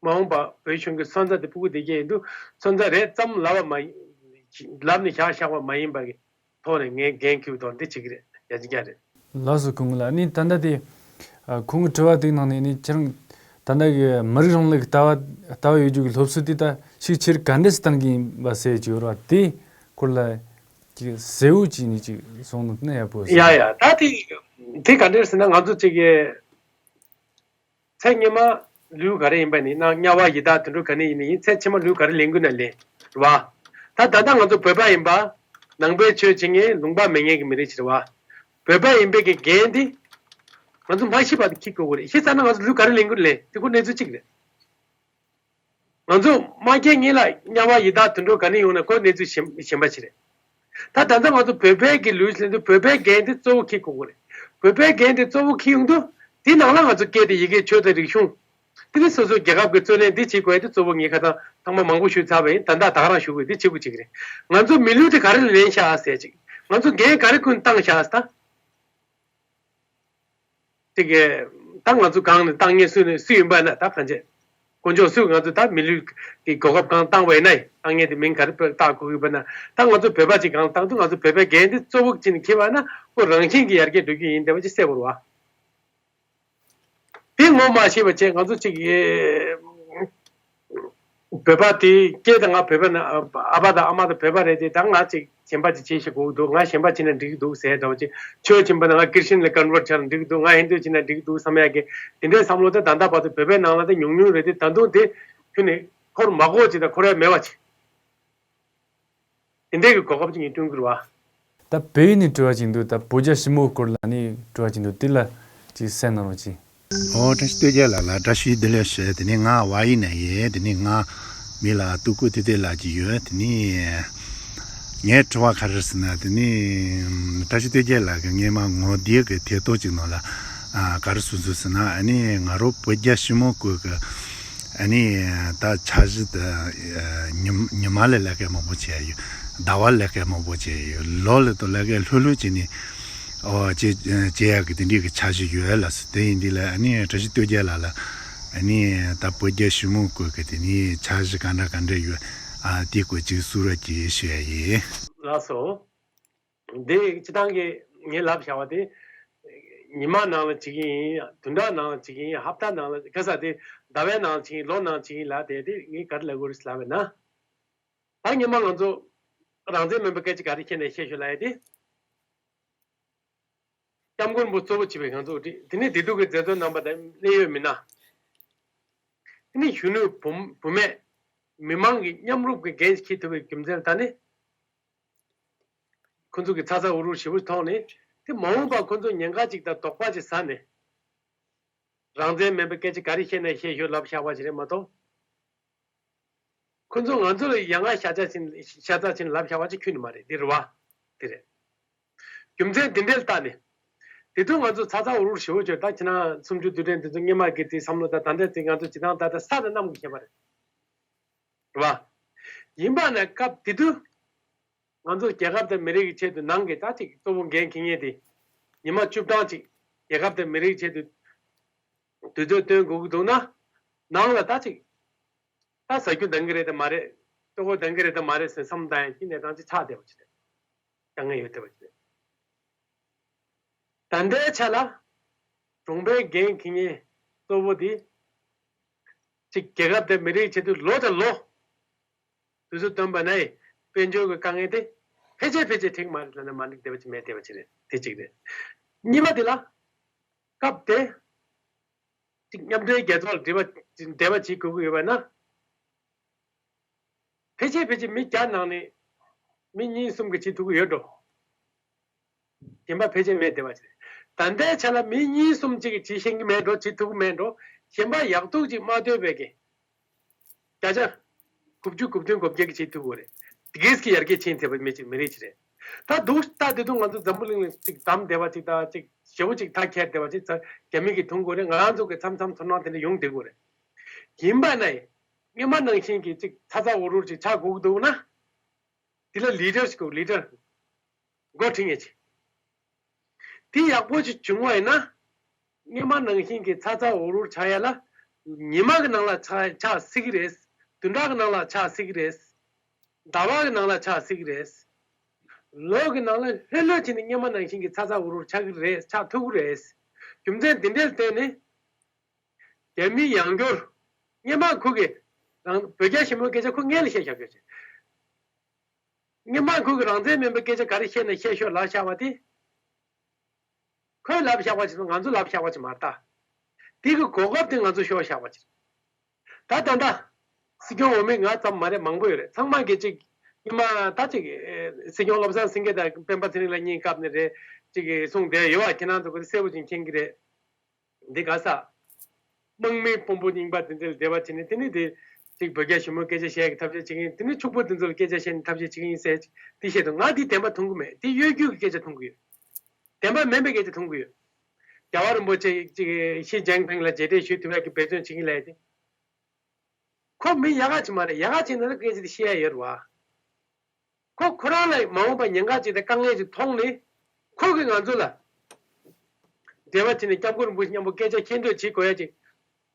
མ་འོངས་པ་བོད་གཞུང་གི་སོན་རྩ་དེ་སྤུ་གུ་དེ་གས་ཡིན་དུས་སོན་རྩ་རེད་ཙམ་ལབ་པ་མ་ཡིན། ལབ་ནས་བཞག་བཞག་པ་མ་ཡིན་པ་གི་ཐོག་ནས་ངས་འགན་འཁྱེར་དོན་འདི་བྱེད་ཀྱི་རེད། རྒྱ་ཆེ་རྒྱ་རེད། ལགས་སོ། ཁོང་ལ་ནི་ད་ལྟ་དེ་ཨ་ཁོང་གི་དྲི་བ་དེའི་ནང་ནས་ནི་ཁྱེད་རང་ད་ལྟ་གི་མི་རིགས་རིང་ལུགས་ཀྱི་ལྟ་བ་ལྟ་བ་ཡོད་རྒྱུ་གི་སློབ་གསོ་དེ་ད་ཤུགས་ཆེར་ག་འདྲས་སུ་གཏང་གི་ཡིན་པ་ཟེར་གྱི་ཡོད་རེད་བ། དེ་སྐོར་ལ་ཅིག་གསལ་བོ་ཅིག་ནས་ཅིག་གསུངས་ན་ཡག་པོ་ཡོད་ས་ཡ་རེད། ཡ་ད་དེ་དེ་ག་འདྲས་ཟེར་ན་ང་ཚོ་ཅིག་གི་ཚེ་སྔོན་མ་ལུས་ག་རེ་ཡིན་པ་ནི་ན་དམྱལ་བ་ཡི་དྭགས་དུད་འགྲོ་ག་ནས་ཡིན་ནི་ཡིན། ཚེ་ཕྱི་མ་ལུས་ག་རེ་ལེན་དགོས་ན་ལེན། རེད་བ། ད་ད་ལྟ་ང་ཚོ་བོད་པ་ཡིན་པ། ནང་པའི་ཆོས་བྱེད་མཁན་ལུང་པ་མེད་མཁན་གྱི་མི་རིགས་ཤིག་རེད་བ། བོད་པ་ཡིན་པའི་གི་འགན་འདི་ང་ཚོ་མ་ཤི་བར་དུ་འཁྱེར་དགོས་ཀྱི་རེད། ཤི་ཚར་ན་ང་ཚོ་ལུས་ག་རེ་ལེན་དགོས་ལེན། དེ་ཁོ་གནས་ཚུལ་གཅིག་རེད། ང་ཚོ་མ་སྐྱེས་སྔོན་ལ་དམྱལ་བ་ཡི་དྭགས་དུད་འགྲོ་ག་ནས་ཡོང་ན་ཁོ་གནས་ཚུལ་གཞན་གཞན་པ་ཞིག་རེད། ད་ད་ལྟ་ང་ཚོ་བོད་པའི་གི་ལུས་ལེན་དུས་བོད་པའི་འགན་དེ་གཙོ་བོ་འཁྱེར་དགོས་ཀྱི་རེད། བོད་པའི་འགན་དེ་གཙོ་བོ་འཁྱེར་ཡོང་དུས་དེ་ནང་ལ་ང་ཚོ་སྐད་དེ་ཡི་གེ་ཆོས་དང་རིག་གཞུང་། དེ་ནི་སོ་སོའི་རྒྱལ་ཁབ་ཀྱི་རྩོད་ལེན་འདི་བྱེད་དགོས་ཡ་དེ་གཙོ་བོ་ངས་ཁ་སང་ཚང་མ་མང་པོ་ཞུས་ཚར་བ་ཡིན། ད་ལྟ་ད་ག་རང་ཞུ་དགོས་འདི་བྱེད་དགོས་ཅིག་རེད། ང་ཚོ་མི་ལུས་དེ་ག་རེ་ལེན་ཤག་ཟེར་ཅིག་ང་ཚོ་འགན་ག་རེ་ཀུན་བཏང་ཤག་ཟེར་ད། དེ་གས་ད་ང་ཚོ་གང་ནས་བཏང་མཁན་སུ་ནས་སུ་ཡིན་པ་ན་ད་གང་བྱས། དཀོན་མཆོག་སུས་ང་ཚོ་ད་མི་ལུས་ཀྱི་གོ་སྐབས་གང་བཏང་བ་ཡིན་ན་ཡང་བཏང་མཁན་དེ་མིང་ག་རེ་བཏགས་དགོས་ཡོད་པ་ན་ད་ང་ཚོ་བོད་པ་ཅིག་གང་བཏང་དུས་ང་ཚོ་བོད་པའི་འགན་དེ་གཙོ་བོ་ཅིག་ནས་འཁྱེར་བ་ན་ཁོ་རང་བཞིན་གྱིས་ཡར་རྒྱས་འགྲོ་རྒྱུ་ཡིན་བསྡད་པ་ཅིག་གསལ་པོ་རེད་བ། དེ་ངོ་མ་ཤེས་པ་བྱས་ང་ཚོ་གཅིག་བོད་པ་དེ་སྐད་དང་ང་བོད་པ་ན་ཨ་ཕ་དང་ཨ་མ་དང་བོད་པ་རེད་དེ་ད་ང་གཅིག་གཞན་པ་ཅིག་བྱེད་ཤེས་དགོས་འདུག་ང་གཞན་པ་བྱས་ན་འགྲིག་འདུག་ཟེར་འདྲ་བ་ཅིག་ཆོས་ཁྱིམ་པ་ན་ང་ཀིར་ཤན་ལ་ཀོན་ཝར་ཆགས་ན་འགྲིག་འདུག་ང་ཧིན་དུ་བྱས་ན་འགྲིག་འདུག་བསམ་ཡག་གི་དེ་འདྲའི་བསམ་བློ་དེ་ད་ལྟ་བར་དུ་བོད་པའི་ནང་ལ་དེ་ཉུང་ཉུང་རེད་དེ་ད་དུང་དེ་ཁྱོན་ནས་འཁོར་མ་དགོས་ཅིག་དང་འཁོར་ཡ་མེད་པ་ཅིག་དེ་འདྲའི་གི་གོ་སྐབས་ཅིག་ངས་བསྐྲུན་གྱི་རེད་བ། ད་བོད་ཡིག་ནས་དྲི་བ་ཅིག་འདུག་ད་བོད་རྒྱལ་ཞི་མོ་སྐོར་ལ་ནི་དྲི་བ་ཅིག་འདུག་དེ་ལ་ཅིག་གསན་གནང་རོགས་གྱིས། ཨོ་བཀྲ་ཤིས་བསྟོད་རྒྱལ་ལགས་ལ་བཀྲ་ཤིས་བདེ་ལེགས་ཞུ། དེ་ནས་ང་ཝ་ཡི་ན་ཡེ། དེ་ནས་ང་མི་ལ་ཏུ་ཀུ་ཏི་ཏི་ལ་ཅིག་ཡོད། དེ་ནས་ངའི་དྲི་བ་ག་རེ་ཟེར་ན་དེ་ནས་བཀྲ་ཤིས་བསྟོད་རྒྱལ་ལགས་ཀྱི་སྔས་མ་ངོ་དེབ་ཀྱི་ཐད་གཏོང་ཅིག་ནང་ལ་ཨ་ག་རེ་གསུངས་སོང་ཟེར་ན་ཨ་ནི་ང་རང་བོད་རྒྱལ་ཞི་མོ་སྐོར་གྱི་ཨ་ནི་ད་འཆར་གཞི་དེ་ཨ་ཉི་ཉི་མ་ལ་ལས་ཀ་མང་པོ་བྱས་ཡོད། ཟླ་བ་ལས་ཀ་མང་པོ་བྱས་ཡོད། ལོ་ལ་དུ་ལས་ཀ་ལྷོད་ལྷོད་བྱས་ནས་ཨོ་བྱས་བྱས་ཡག་གི་དེ་འདྲའི་གི་འཆར་གཞི་ཡོད་ལ་སོ། དེ་ཡིན་དུས་ལ་ཨ་ནི་བཀྲ་ཤིས་བསྟོད་རྒྱལ་ལགས་ལ་ཨ་ནི་ད་བོད་རྒྱལ་ཞི་མོ་སྐོར་གྱི་དེ་ནི་འཆར་གཞི་ག་འདྲ་ག་འདྲ་ཡོད་ཨ་དེ་སྐོར་ཅིག་གསུང་རོགས་གྱིས་ཞུ་ཡ་ཡིན། ལགས་སོ། འདི་སྤྱི་བཏང་གི་ངས་ལབ་བཞག་པ་དེ། ཉི་མ་ནང་ལ་བྱེད་ཀྱི་ཡིན། བདུན་ཕྲག་ནང་ལ་བྱེད་ཀྱི་ཡིན། ཧབ་ཏ་ནང་ལ་ག་ས་དེ་ཟླ་བའི་ནང་ལ་བྱེད་ཀྱི་ཡིན། ལོ་ནང་བྱེད་ཀྱི་ཡིན་ལབ་དེ་དེ་ངས་ག་རེ་ལབ་དགོས་རེད་ལབ་པས་ན། ད་ཉི་མ་ང་ཚོ་རང་བཙན་མིན་པའི་སྐད་ཆ་ག་རེ་བཤད་ནས་བཤད་ཤོག་ལབ་ཡ་དེ། སྐྱབས་མགོན་པོ་གཙོ་བོ་བྱས་པའི་ང་ཚོ་དེ་དེ་ནས་བདེ་སྡུག་གི་མཛད་གཙོ་རྣམ་པ་དང་གནད་ཡོད་མི་སྣ། དེ་ནས་གཞོན་ནུ་བུ་བུད་མེད་མི་མང་གི་མཉམ་རུབ་ཀྱི་འགན་འཁྱེར་ཐུབ་པའི་རྒྱུ་མཚན་ད་ནི། ཁོ་ཚོ་གི་ཚ་ཚ་འུར་འུར་ཞེ་པོ་མཐོང་ནས་དེ་མ་འོངས་པར་ཁོ་ཚོ་ཉེན་ཁ་ཅིག་དང་དོགས་པ་ཅིག་ཟ་ནས། རང་བཙན་མེད་པའི་སྐད་ཆ་ག་རེ་བཤད་ན་བཤད་ཤོག་ལབ་བཞག་པ་ཞིག་རེད་མ་གཏོགས། ཁོ་ཚོ་ང་ཚོ་ལ་ཡ་ང་ཤ་ཚ་ཕྱིན་ཤ་ཚ་ཕྱིན་ལབ་བཞག་པ་ཅིག་ཁྱོན་ནས་མ་རེད་འདི་རེད་བ། འདི་རེད། རྒྱུ་མཚན་འདི་འདྲ་ལ་བལྟས་ནས། དེ་དུས་ང་ཚོ་ཚ་ཚ་འུར་འུར་ཞེ་པོ་བྱོས་ད་ཁྱེད་རང་སུམ་ཅུ་དུས་དྲན་དེ་ཚོ་སྔོན་མ་གི་དེ་བསམ་བློ་དང་ད་ལྟ་དེ་ང་ཚོ་ཇི་ལྟར་ད་ལྟ་ས་དང་གནམ་གྱི་ཁྱད་པར་རེད། རེད་བ། ཡིན་པ་ན་སྐབས་དེ་དུས། ང་ཚོ་རྒྱལ་ཁབ་དང་མི་རིགས་ཀྱི་ཆེད་དུ་ནང་གི་ད་ཅིག་གཙོ་བོ་འགན་འཁྱེར་མཁན་དེ། ཉི་མ་བཅུ་གྲངས་ཅིག་རྒྱལ་ཁབ་དང་མི་རིགས་ཀྱི་ཆེད་དུ་དུས་ཚོད་བཏོན་དགོས་ཀྱི་འདུག་ན། ནང་ལ་ད་ཅིག་ད་ཟ་རྒྱུ་འདང་གི་རེད་དམ་མ་རེད། ལྟོ་གོས་འདང་གི་རེད་དམ་མ་རེད་ཟེར་བསམ་བཏང་ཡང་ཅིག་གནས་སྟངས་ཅིག་ཆགས་བསྡད་པ་ཅིག་རེད། དཀའ་ངལ་ཡོད་བསྡད་པ་ཅིག་རེད། ད་ལྟའི་ཆ་ལ། གྲོང་པའི་འགན་འཁྱེར་མཁན་གཙོ་བོ་དེ། ཅིག་རྒྱལ་ཁབ་དང་མི་རིགས་ཆེད་དུ་ལོ་དང་ལོ། དུས་ཚོད་བཏོན་པ་ན་ཡི་དཔལ་འབྱོར་གྱི་དཀའ་ངལ་དེ་ཕལ་ཆེར་ཕལ་ཆེར་འགྲིག་མ་རེད་ལབ་ན་མ་འགྲིག་བསྡད་པ་ཅིག་མེད་བསྡད་པ་ཅིག་རེད་དེ་གཅིག་རེད། གཉིས་པ་དེ་ལ་སྐབས་དེ་ཅིག་མཉམ་འབྲེལ་རྒྱལ་ཚོགས་ལ་འབྲེལ་བ་འབྲེལ་བ་བྱེད་དགོས་ཀྱི་ཡོད་པ་ན། ཕལ་ཆེར་ཕལ་ཆེར་མི་བརྒྱ་ནང་ནས་མི་གཉིས་གསུམ་གྱིས་བྱེད་ཐུབ་ཀྱི་ཡོད་འགྲོ། གཞན་པ་ཕལ་ཆེར་མེད་བསྡད་པ་ཅིག་རེད། ད་ལྟའི་ཆ་ལ་མི་གཉིས་གསུམ་གཅིག་གིས་བྱེད་ཤེས་ཀྱི་མེད་འགྲོ་བྱེད་ཐུབ་ཀྱི་མེད་འགྲོ། གཞན་པ་ཡག་ཐུག་ཅིག་མ་ཐོས་པའི་གི། བརྒྱ་ཆ། དགུ་བཅུ་གོ་བདུན་གོ་བརྒྱད་ཀྱིས་བྱེད་ཐུབ་ཀྱི་རེད། དེ་གས་ཀྱི་ཡར་རྒྱས་ཕྱིན་ཐེབས་པ་མི་གཅིག་མི་རིགས་ཅིག་རེད། ད་འདུག་ལྟ་དེ་དུས་ང་ཚོ་འཛམ་བུ་གླིང་ལ་ཅིག་བདམས་བསྡད་པ་ཅིག་དང་ཅིག་ཞེ་པོ་ཅིག་ཐག་ཁྱེར་བསྡད་པ་ཅིག་ཚ་རྒྱ་མི་གིས་མཐོང་དགོས་རེད། ང་རང་ཚོ་གི་མཚམས་མཚམས་ཚོར་སྣང་དེ་འདྲ་ཡོང་བསྡད་ཀྱི་རེད། ཡིན་པ་ན་ཡང་། སྔོན་མ་ནང་བཞིན་གྱི་ཅིག་ཚ་ཚ་འུར་འུར་ཅིག་ཆགས་དགོས་ཀྱི་འདུག་ན། དེ་ལ་ལི་ཌར་ཞིག་དགོས། ལི་ཌར། འགོ་ཁྲིད་མཁན་ཅིག་དེ་ཡག་པོ་ཅིག་བྱུང་བ་ཡིན་ན། སྔོན་མ་ནང་བཞིན་གྱི་ཚ་ཚ་འུར་འུར་ཆགས་ཡ་ལ། ཉི་མ་གི་ནང་ལ་ཆགས་ཆགས་སྲིད་ཀྱི་རེད། བདུན་ཕྲག་གི་ནང་ལ་ཆགས་སྲིད་ཀྱི་རེད། ཟླ་བ་གི་ནང་ལ་ཆགས་སྲིད་ཀྱི་རེད། ལོ་གི་ནང་ལ་ལྷོད་ལྷོད་བྱས་ནས་སྔོན་མ་ནང་བཞིན་གྱི་ཚ་ཚ་འུར་འུར་ཆགས་ཀྱི་རེད། ཆགས་ཐུབ་ཀྱི་རེད། རྒྱུ་མཚན་འདི་འདྲར་བརྟེན་ནས། རྒྱ་མི་ཡང་སྐྱོར། སྔོན་མ་ཁོ་གིས་རང་བོད་རྒྱ་ཞི་མོལ་སྐད་ཆ་ཁོ་སྔོན་ལ་བཤད་བཞག་ཡོད་ཅིང་། སྔོན་མ་ཁོ་གིས་རང་བཙན་མིན་པའི་སྐད་ཆ་ག་རེ་བཤད་ན་བཤད་ཤོག་ལབ་བཞག་པ་དེ། ཁོས་ལབ་བཞག་པ་ཅིག་དང་ང་ཚོས་ལབ་བཞག་པ་ཅིག་མ་རེད་ད། དེ་གི་གོ་སྐབས་དེ་ང་ཚོས་ཤོར་བཞག་པ་ཅིག་ད་ད་ལྟ། སྲིད་སྐྱོང་འོས་མི་ང་ཙམ་མ་རེད། མང་པོ་ཡོད་རེད། ཚང་མ་གིས་ཅིག་སྔོན་མ་ད་ཅིག་ཨེ། སྲིད་སྐྱོང་བློ་བཟང་སེང་གེ་དང་སྤེན་པ་ཚེ་རིང་ལགས་གཉིས་སྐབས་ནས་རེད། ཅིག་གིས་གསུངས་བསྡད་ཡོད་པ་ཁྱེད་རང་ཚོ་གིས་གསལ་པོ་ཅིག་མཁྱེན་གྱི་རེད། འདི་ག་ས། དམག་མིའི་དཔོན་པོ་རྙིང་པ་དེ་འདྲ་ལ་སྡེ་བ་བྱས་ནས་དེ་ནི་དེ། གཅིག་བོད་རྒྱ་ཞི་མོལ་སྐད་ཆ་བཤད་ཀྱི་ཐབས་ཤེས་བྱེད་ཀྱི་ཡིན། དེ་ནི་ཕྱུག་པོ་དེ་ཚོ་ལ་སྐད་ཆ་བཤད་ནས་ཐབས་ཤེས་བྱེད་ཀྱི་ཡིན་ཟེར་དེ་བཤད་འདུག་ང་དེའི་བདེན་པ་མཐོང་གི་མེད། དེ་གཡོ་སྒྱུ་གི་སྐད་ཆ་མཐོང་གི་ཡོད། བདེན་པ་མིན་པའི་སྐད་ཆ་མཐོང་གི་ཡོད། རྒྱལ་བ་རིན་པོ་ཆེ་གཅིག་ཞི་ཅིན་ཕིང་ལ་རྗེས་དྲན་ཞུ་ཐུབ་ཡག་གི་འབད་བརྩོན་བྱེད་ཀྱི་ལས་དེ། ཁོ་མི་ཡག་ག་ཅིག་མ་རེད། ཡག་ག་ཅིག་ན་ལ་སྐད་ཆ་དེ་བཤད་ཡ་ཡོད་རེད་བ། ཁོ་ཁོ་རང་ལ་མ་འོངས་པ་ཉེན་ཁ་ཅིག་དང་དཀའ་ངལ་ཅིག་མཐོང་ནས་ཁོ་གིས་ང་ཚོ་ལ་འབྲེལ་བ་བྱས་ནས་སྐྱབས་མགོན་རིན་པོ་ཆེ་མཉམ་པོ་སྐད་ཆ་ཁྱེད་ཚོས་བྱེད་དགོས་ཡ་ཅིག་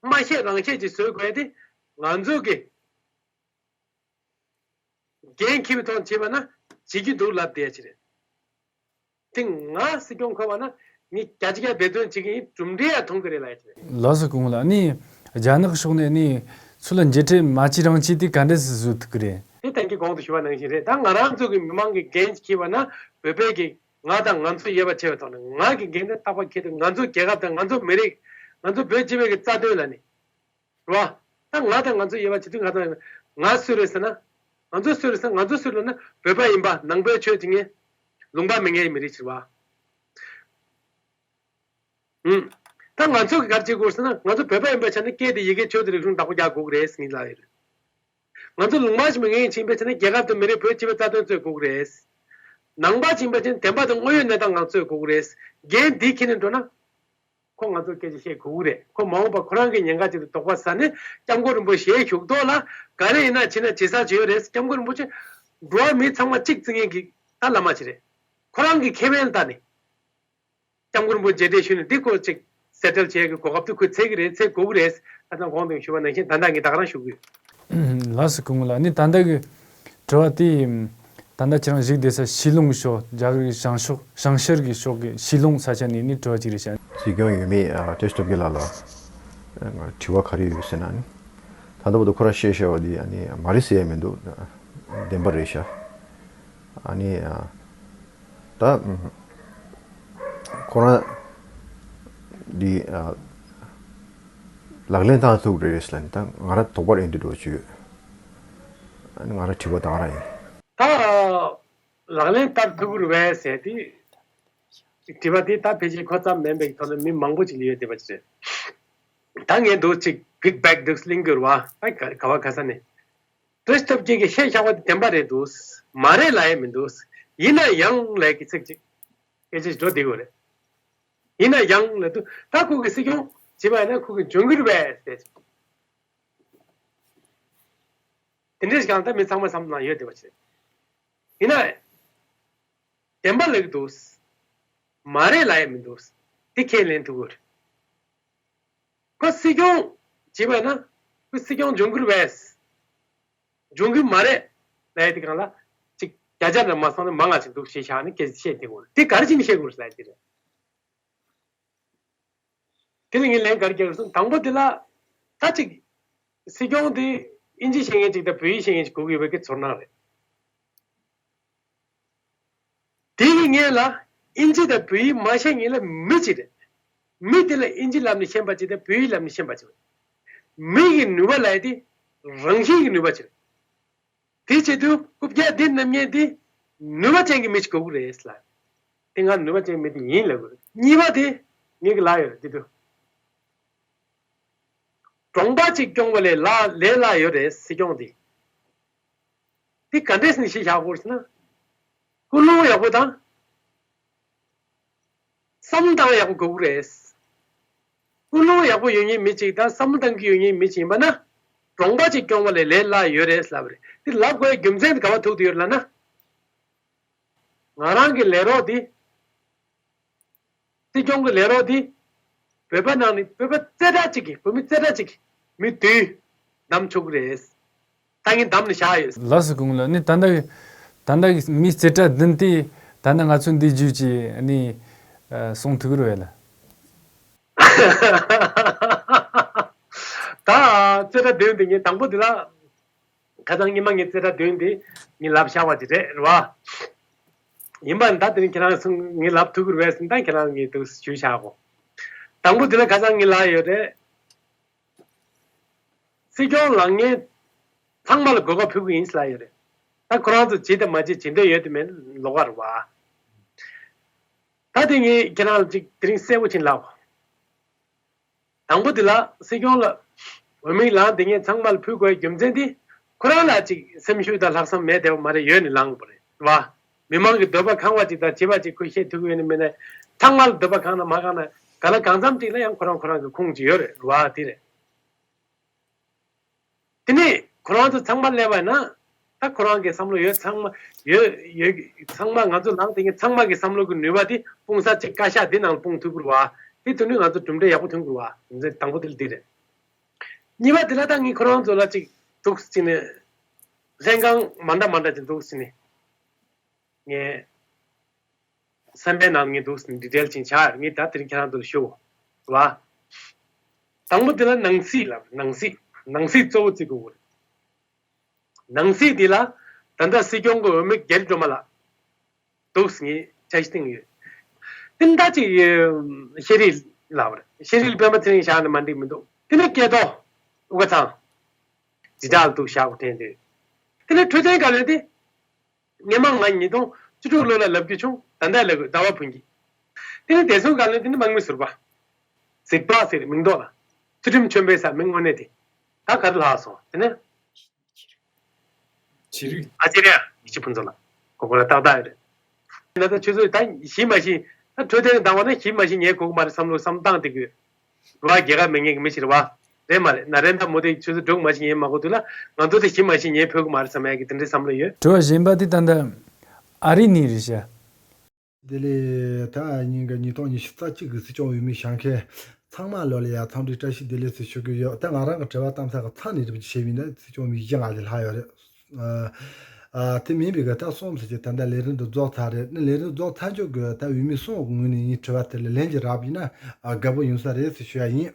མ་བཤད་རང་བཤད་ཅིག་བཟོ་དགོས་ཡ་དེ་ང་ཚོ་གི་འགན་འཁྱེར་བའི་ཐོག་བྱས་པ་ན་བྱེད་རྒྱུ་འདུག་ལབ་བསྡད་ཡ་ཅིག་རེད། དེ་ང་སྲིད་སྐྱོང་འཁོད་པ་ན་ངས་བརྒྱ་ཆ་བརྒྱ་འབད་བརྩོན་བྱེད་ཀྱི་ཡིན། གྲུབ་འབྲས་ཡང་མཐོང་གི་རེད་ལབ་ཡ་ཅིག་རེད། ལགས་སོ། སྐུ་ངོ་ལགས། ཨ་ནི་རྒྱ་ནག་ཕྱོགས་ནས་ཨ་ནི་ཚུར་ལ་མཇལ་འཕྲད་མ་བྱེད་རང་བྱེད་དེ་ག་འདྲས་སེ་བཟོ་ཐུབ་ཀྱི་རེད། དེ་ད་གིན་གོང་དུ་ཞུ་བ་ནང་བཞིན་རེད། ད་ང་རང་ཚོ་གི་མི་མང་གི་འགན་འཁྱེར་བ་ན་བོད་པའི་གི་ང་དང་ང་ཚོ་ཡོད་པ་བྱས་པའི་ཐོག་ནས་ང་གི་འགན་དེ་རྟག་པར་འཁྱེར་ཏེ་ང་ཚོ་རྒྱལ་ཁབ་དང་ང་ཚོ་མི་རིགས་ང་ཚོ་བོད་སྤྱི་པའི་གི་རྩ་དོན་ལ་ནི་རེད་བ། ད་ང་དང་ང་ཚོ་ཡོད་པ་བྱེད་དུས་ང་དང་ང་སུ་རེད་ཟེར་ན་ང་ཚོ་སུ་རེད་ཟེར་ན་ང་ཚོ་སུ་རེད་ན་བོད་པ་ཡིན་པ། ནང་པའི་ཆོས་བྱེད་མཁན། ལུང་པ་མེད་མཁན་མི་རིགས་ཅིག་རེད་བ། ཨུམ། ད་ང་ཚོ་གི་ག་རེ་བྱེད་དགོས་ཟེར་ན་ང་ཚོ་བོད་པ་ཡིན་པའི་ཆ་ནས་སྐད་དེ་ཡི་གེ་ཆོས་དེ་རིག་གཞུང་བདག་པོ་རྒྱག་དགོས་ཀྱི་རེད་ཟེར་ངས་ལབ་ཡོད་རེད། ང་ཚོ་ལུང་པ་ཞིག་མི་ངན་ཡིན་ཕྱིན་པའི་ཆ་ནས་རྒྱལ་ཁབ་དང་མི་རིགས་བོད་སྤྱི་པའི་རྩ་དོན་རྩོད་དགོས་ཀྱི་རེད། ནང་པ་ཞིག་ཡིན་པའི་ཆ་ནས་བདེན་པ་དང་དངོས་ཡོད་གནས་སྟངས་ངང་རྩོད་དགོས་ཀྱི་རེད། འགན་འདི་འཁྱེར་ནས་འགྲོ་ན། ཁོ་ང་ཚོར་སྐད་ཆ་བཤད་དགོས་ཀྱི་རེད། ཁོ་མ་འོངས་པ་ཁོ་རང་གི་ཉེན་ཁ་ཅིག་ཏུ་དོགས་པ་ཟ་ནས་སྐྱབས་མགོན་རིན་པོ་ཆེའི་བཞུགས་ཐོག་ལ་ག་རེ་ཡིན་ན་བྱེད་ན་བྱེད་ས་ཅིག་ཡོད་རེད། སྐྱབས་མགོན་རིན་པོ་ཆེ་འགྲོ་བ་མི་ཚང་མ་གཅིག་བརྩི་མཁན་གྱི་ད་བླ་མ་ཅིག་རེད། ཁོ་རང་གི་ཁེ་ཕན་ལ་ལྟ་ནས། སྐྱབས་མགོན་རིན་པོ་ཆེ་མཇལ་འཕྲད་ཞུས་ནས་འདི་ཁོ་ཅིག་སེ་ཊལ་བྱེད་ཀྱི་གོ་སྐབས་དེ་ཁོས་འཚོལ་གྱི་རེད། འཚོལ་དགོས་ཀྱི་རེད། ད་ལྟ་གོང་དུ་ཞུས་པ་ནང་བཞིན་ད་ལྟ་ངས་ད་ག་རང་ཞུ་གི་ཡོད། ལགས་སོ། སྐུ་ངོ་ལགས། ཨ་ནི་ད་ལྟ་གི་དྲི་བ་དེ་ད་ལྟ་ཁྱེད་རང་བཞུགས་བསྡད་ས་ཤི་ལོང་ཕྱོགས། རྒྱ་གར་གྱི་བྱང་ཕྱོགས། བྱང་ཤར་གྱི་ཕྱོགས་ཀྱི་ཤི་ལོང་ས་ཆ་ནས་ནི་དྲི་བ་ཅིག་རེད་ཤག་སྲིད་སྐྱོང་འོས་མི་ཨ་བཀྲ་ཤིས་སྟོབས་རྒྱལ་ལགས་ལ་ཨ་དྲི་བ་ག་རེ་ཡོད་ཟེར་ན་ནི། ད་ལྟ་བར་དུ་ཁོ་རང་བཤད་བཞག་པ་འདི་ཨ་ནི་མ་རེད་ཟེར་ཡ་མི་འདུག་བདེན་པ་རེད་ཤག་ཨ་ནི་ཨ་ད་ཨ་ཁོ་རང་འདི་ཨ་ལག་ལེན་བསྟར་ཐུབ་རེད་ཟེར་ལབ་ནི། ད་ང་རང་དོགས་པ་རེད་འདི་འགྲོ་བྱུས། ཨ་ནི་ང་རང་དྲི་བ་ད་ག་རང་ཡིན། ད་ལག་ལེན་བསྟར་ཐུབ་ཀྱི་རེད་པས་ཟེར་དེ། དྲི་བ་དེ་ད་ཕལ་ཆེར་ཁོ་ཙམ་མིན་པའི་ཐོག་ནས་མི་མང་པོ་ཅིག་ལ་ཡོད་བསྡད་པ་ཅིག་རེད། ད་ངས་འདུག་ཅིག་བིག་བེག་འདུག་གླེང་དགོས་རེད་བ། ད་ག་ག་བ་ག་ས་ནས། བཀྲ་ཤིས་སྟོབས་རྒྱལ་གྱིས་བཤད་བཞག་པ་དེ་བདེན་པ་རེད་འདུག་མ་རེད་ལབ་ཡ་མི་འདུག་ཡིན་ན་ཡང་ལབ་ཀྱི་ཚིག་ཅིག་སྐད་ཆ་ཞིག་འགྲོ་བསྡད་ཀྱི་ཡོད་རེད། ཡིན་ན་ཡང་ལབ་དུས་ད་ཁོ་གི་སྲིད་སྐྱོང་བྱེད་པ་ཡིན་ན་ཁོ་གི་འཇོན་གྱི་རེད་པས་ཟེར། དེ་འདྲ་ཞིག་གང་ལྟར་མི་ཚང་མ་བསམ་བློ་ཡོད་བསྡད་པ་ཅིག་རེད། ཡིན་ན། བདེན་པ་ལབ་ཀྱི་འདུག་མ་རེད་ལབ་ཡ་མི་འདུག་དེ་ཁས་ལེན་ཐུབ་ཀྱི་རེད། ཁོ་སྲིད་སྐྱོང་བྱེད་པ་ན་ཁོ་སྲིད་སྐྱོང་འཇོན་གྱི་རེད་པས། འཇོན་གྱི་མ་རེད་ལབ་ཡ་དེ་སྒང་ལ་ཅིག་བརྒྱ་ཆ་འདྲ་མ་སོང་ན་མང་ང་ཅིག་འདུག་ཞེས་བཞག་ནས་སྐད་ཆ་བཤད་བསྡད་ཀྱི་ཡོད་རེད། དེ་ག་རེ་བྱས་ནས་བཤད་དགོས་རེད་ལབ་ཡ་དེ་རེད། དེ་ལ་ངས་ལན་ག་རེ་རྒྱག་དགོས་སོང་། དང་པོ་དེ་ལ་ད་ཅིག་སྲིད་སྐྱོང་དེ་ཨིན་ཇི་ཤེས་མཁན་ཅིག་དང་བོད་ཡིག་ཤེས་མཁན་ཅིག་དགོས་ཀྱི་ཡོད་པའི་གི་ཚོར་སྣང་རེད། དེ་གི་སྔོན་ལ་ཨིན་ཇི་དང་བོད་ཡིག་མ་ཤེས་མཁན་ལ་མི་ཅིག་རེད། མི་དེ་ལ་ཨིན་ཇི་ལབ་ནས་ཤེས་པ་ཅིག་དང་བོད་ཡིག་ལབ་ནས་ཤེས་པ་ཅིག་རེད། མི་གི་ནུས་པ་ལབ་ཡ་དེ་རང་བཞིན་གྱི་ནུས་པ་ཅིག་རེད། དེ་བྱེད་དུས་རྐུབ་བཀྱག་འདི་བསྣམས་མཁན་འདི་ནུས་པ་ཅན་གྱི་མི་ཞིག་དགོས་ཀྱི་རེད་ལ། དེ་ང་ནུས་པ་ཅན་མི་དེ་ཡིན་ལབ་དགོས་རེད། གཉིས་པ་དེ་ངེད་ཀྱི་ལ་ཡོད་རེད་དེ་དུས། གྲོང་པ་ཅིག་སྐྱོང་བ་ལས་ལ་ལས་སླ་ཡོད་རེད་སྲིད་སྐྱོང་དེ། དེ་ག་འདྲས་ནས་ཤེས་བཞག་དགོས་ཟེར་ན། ཀུན་སློང་ཡག་པོ་དང་། བསམ་བློ་བཏང་ཡག་པོ་དགོས་ཀྱི་རེད། ཀུན་སློང་ཡག་པོ་ཡོད་མཁན་མི་གཅིག་དང་བསམ་བློ་བཏང་གི་ཡོད་མཁན་མི་གཅིག་ཡིན་པ་ན། གྲོང་པ་གཅིག་སྐྱོང་བ་ལས་ལས་སླ་ཡོད་རེད་ལབ་རེད། དེ་ལབ་དགོས་རྒྱུ་མཚན་དེ་ག་པར་ཐུག་བསྡད་ཡོད་ལབ་ན། ང་རང་གི་ལས་རོགས་དེ། སྲིད་སྐྱོང་གི་ལས་རོགས་དེ། བོད་པ་ནང་ནས་བོད་པ་རྩེ་གྲས་གཅིག་གི་བོད་མི་རྩེ་གྲས་གཅིག་གི་མི་བདུན་བདམས་ཆོག་གི་རེད། ད་ངས་བདམས་ནས་བཞག་ཡོད། ལགས་སོ་སྐུ་ངོ་ལགས། ནི་ད་ལྟ་གི་ད་ལྟ་གི་མི་རྩེ་གྲས་བདུན་དེ་ད་ནི་ང་ཚོ་འདི་བརྒྱུད་ཀྱི་ནི་ཨ་གསུང་ཐུབ་ཀྱི་རེད་ལ། ད་རྩེ་གྲས་བདུན་དེ་ངས་དང་པོ་དེ་ལ་ཁ་སང་ཉི་མ་ངས་རྩེ་གྲས་བདུན་དེ་ངས་ལབ་བཞག་པ་ཅིག་རེད་རེད་བ། ཡིན་པ་ནི་ད་དེ་རིང་ཁྱེད་རང་ཚོ་ངས་ལབ་ཐུབ་ཀྱི་རེད་པས་ཟེར་ན་ད་ཁྱེད་རང་ངས་འདུག་ཞུས་བཞག་གོ། དང་པོ་དེ་ལ་ཁ་སང་ངས་ལབ་ཡོད་རེད། སྲིད་སྐྱོང་ལངས་མཁན་ཚང་མ་ལ་གོ་སྐབས་ཕུལ་གྱི་ཡིན་ཟེར་ལབ་ཡོད་རེད། ད་ཁོ་རང་ཚོ་བྱེད་དང་མ་བྱེད་བྱེད་འདོད་ཡོད་དམ་མེད་ལོགས་ཀ་རེད་བ། ད་དེ་ངས་ཁྱེད་རང་ལ་ཅིག་དེ་རིང་གསལ་པོ་ཕྱིན་ལབ། དང་པོ་དེ་ལ་སྲིད་སྐྱོང་ལ་ འོས་མི་ལངས་དེ་ངས་ཚང་མ་ལ་ཕུལ་དགོས་རྒྱུ་མཚན་དེ་ཁོ་རང་ལ་ཅིག་སེམས་ཤུགས་དང་ལྷག་བསམ་མེད་བསྡད་པ་མ་རེད། ཡོད་ནི་ལངས་པ་རེད་བ། མི་མང་གི་འདོད་པ་ཁེངས་པ་ཅིག་དང་བྱེད་པ་ཅིག་ཁོས་བཤད་ཐུབ་ཀྱི་ཡོད་ནི་མིན་ན། ཚང་མ་ལ་འདོད་པ་ཁེངས་ན་མ་ཁེངས་ན་ག་ལ་གང་འཚམ་ཅིག་ལ་ཡང་ཁོ་རང་ཁོ་རང་གི་ཁུངས་ཅིག་ཡོད་རེད་བ། དེ་རེད། དེ་ནས་ཁོ་རང་ཚོ་ཚང་མ་སླེབས་པ་ན། ད་ཁོ་རང་གི་བསམ་བློ་ཡོད་ཚང་མ་ཡོད་ཡོད། ཚང་མ་ང་ཚོ་ནང་དེ་ངས་ཚང་མ་གི་བསམ་བློ་གི་ནུས་པ་དེ་སྤུངས་ས་ཅིག་བཀའ་ཤག་འདི་ནང་ལ་སྤུངས་ཐུབ་ཀྱི་རེད་བ། དེ་དོན་ནི་ང་ཚོ་གྲུབ་འབྲས་ཡག་པོ་ཐོན་གྱི་རེད་བ། དང་པོ་དེ་ལ་འདི་རེད། གཉིས་པ་དེ་ལ་ད་ངས་ཁོ་རང་ཚོ་ལ་ཅིག་འདུག་ཟེར་ནས། ལྷན་ཁང་མ་འདྲ་མ་འདྲ་ཅིག་འདུག་ཟེར་ནས། ངས་སེམས་པའི་ནང་ངས་འདུག་ཟེར་ནས་ཌི་ཊེལ་ཅིག་ཆགས་ཡོད། ངས་ད་དེ་རིང་ཁྱེད་རང་ཚོ་ལ་ཞུ་བ། དང་པོ་དེ་ལ་ནང་སྲིད་ལ་ནང་སྲིད་ནང་སྲིད་གཙོ་བོ་བརྩི་དགོས་རེད། ནང་སྲིད་འདི་ལ་ད་ལྟ་སྲིད་སྐྱོང་གི་འོས་མི་རྒྱལ་སྒྲོལ་མ་ལགས་འདུག་ངས་འཆར་གཞི་བཏིང་ཡོད། དེ་ནི་ད་ཅིག་ཤེས་རིག་ལབ་རེད། ཤེས་རིག་སྤེན་པ་ཚེ་རིང་བཞག་ནས་མ་འགྲིག་མི་འདུག་དེ་ནི་སྐལ་རྡོར་དབུ་དཀར་ཚང་འཛིན་གྲྭ་ལ་འདུག་བཞག་དགོས་དྲན་འདུག་དེ་ནི་འཕྲོད་བསྟེན་བཀའ་བློན་དེ། སྔོན་མ་ང་ཉིས་སྟོང་བཅུ་དྲུག་ལོ་ལ་ལབ་རྒྱུ་བྱུང་། ད་ལྟ་ལབ་དགོས། ཟླ་བ་ཕུན་སྐྱིད། དེ་ནི་བདེ་སྲུང་བཀའ་བློན་དེ་ནི་དམག་མི་ཟུར་པ། གཟིག་པ་ཟེར་མིང་འདོགས་ལ། ཚུལ་ཁྲིམས་ཆོས་འཕེལ་ཟེར་མིང་དངོས་གནས་དེ། ད་ག་རེ་ལྷག་སོང་དེ་ནི། ཅི་རིགས། ཨ་ཅེ་རེ་ཡ་ཡིད་ཆེས་ཕུན་ཚོགས་ལགས། ཁོ་ཁོ་ལ་ཏག་ཏག་ཡོད་རེད། ད་ལྟ་ཆུ་ཚོད་ད་ཞིབ་མ་ཞིག་ད་འཕྲོད་བསྟེན་གྱི་བདག་པོ་ན་ཞིབ་མ་ཞིག་ཉན་དགོས་ཀྱི་མ་རེད་བསམ་བློ་བསམ་སྟངས་དེ་དགོས། རེ་བ་རྒྱལ་ཁ་མེད་མཁན་གྱི་མི་ཞིག་རེད་བ། རེད་མ་རེད། ན་རེ་ད་མོ་དེ་ཆུ་ཚོད་དྲུག་མ་ཞིག་ཉན་མ་དགོས་དུས་ལ་ང་ཚོ་དེ་ཞིབ་མ་ཞིག་ཉན་ཕོད་ཀྱི་མ་རེད་བསམ་ཡ་གི་དེ་འདྲའི་བསམ་བློ་ཡོད། དྲི་བ་གཞན་པ་དེ་ད་ལྟ་ཨ་རི་ནས་རེད་ཤག་དེ་ལས་ད་ཉིན་གྱི་ཉིས་སྟོང་ཉི་ཤུ་རྩ་གཅིག་གི་སྲིད་སྐྱོང་འོས་མི་བཞེངས་མཁན་ཚང་མ་ལོ་ལ་ཡ་འཚམས་འདྲི་བཀྲ་ཤིས་བདེ་ལེགས་ཟེར་ཞུ་གི་ཡོད། ད་ང་རང་གི་དྲི་བ་བཏང་ས་གི་ཚང་ནས་དྲི་བ་ཞིག་བྱས་པ་ཡིན་ན་སྲིད་སྐྱོང་མི་བཞི་ལྔ་ལས་ལྷག་ཡོད་རེད། ཨ་དེ་མིན་པའི་གི་ད་གསུམ་ཟེར་གྱི་ད་ལྟ་ལས་རིམ་འདི་རྫོགས་ཚར་རེད། ནི་ལས་རིམ་རྫོགས་ཚར་ཆོག་གི་ད་འོས་མི་གསུམ་གི་ངོས་ནས་ཡིན་དྲི་བ་དེ་ལ་ལན་ཅིག་རག་པ་ཡིན་ན་ཨ་དགའ་པོ་ཡོང་ས་རེད་ཟེར་ཞུ་ཡ་ཡིན།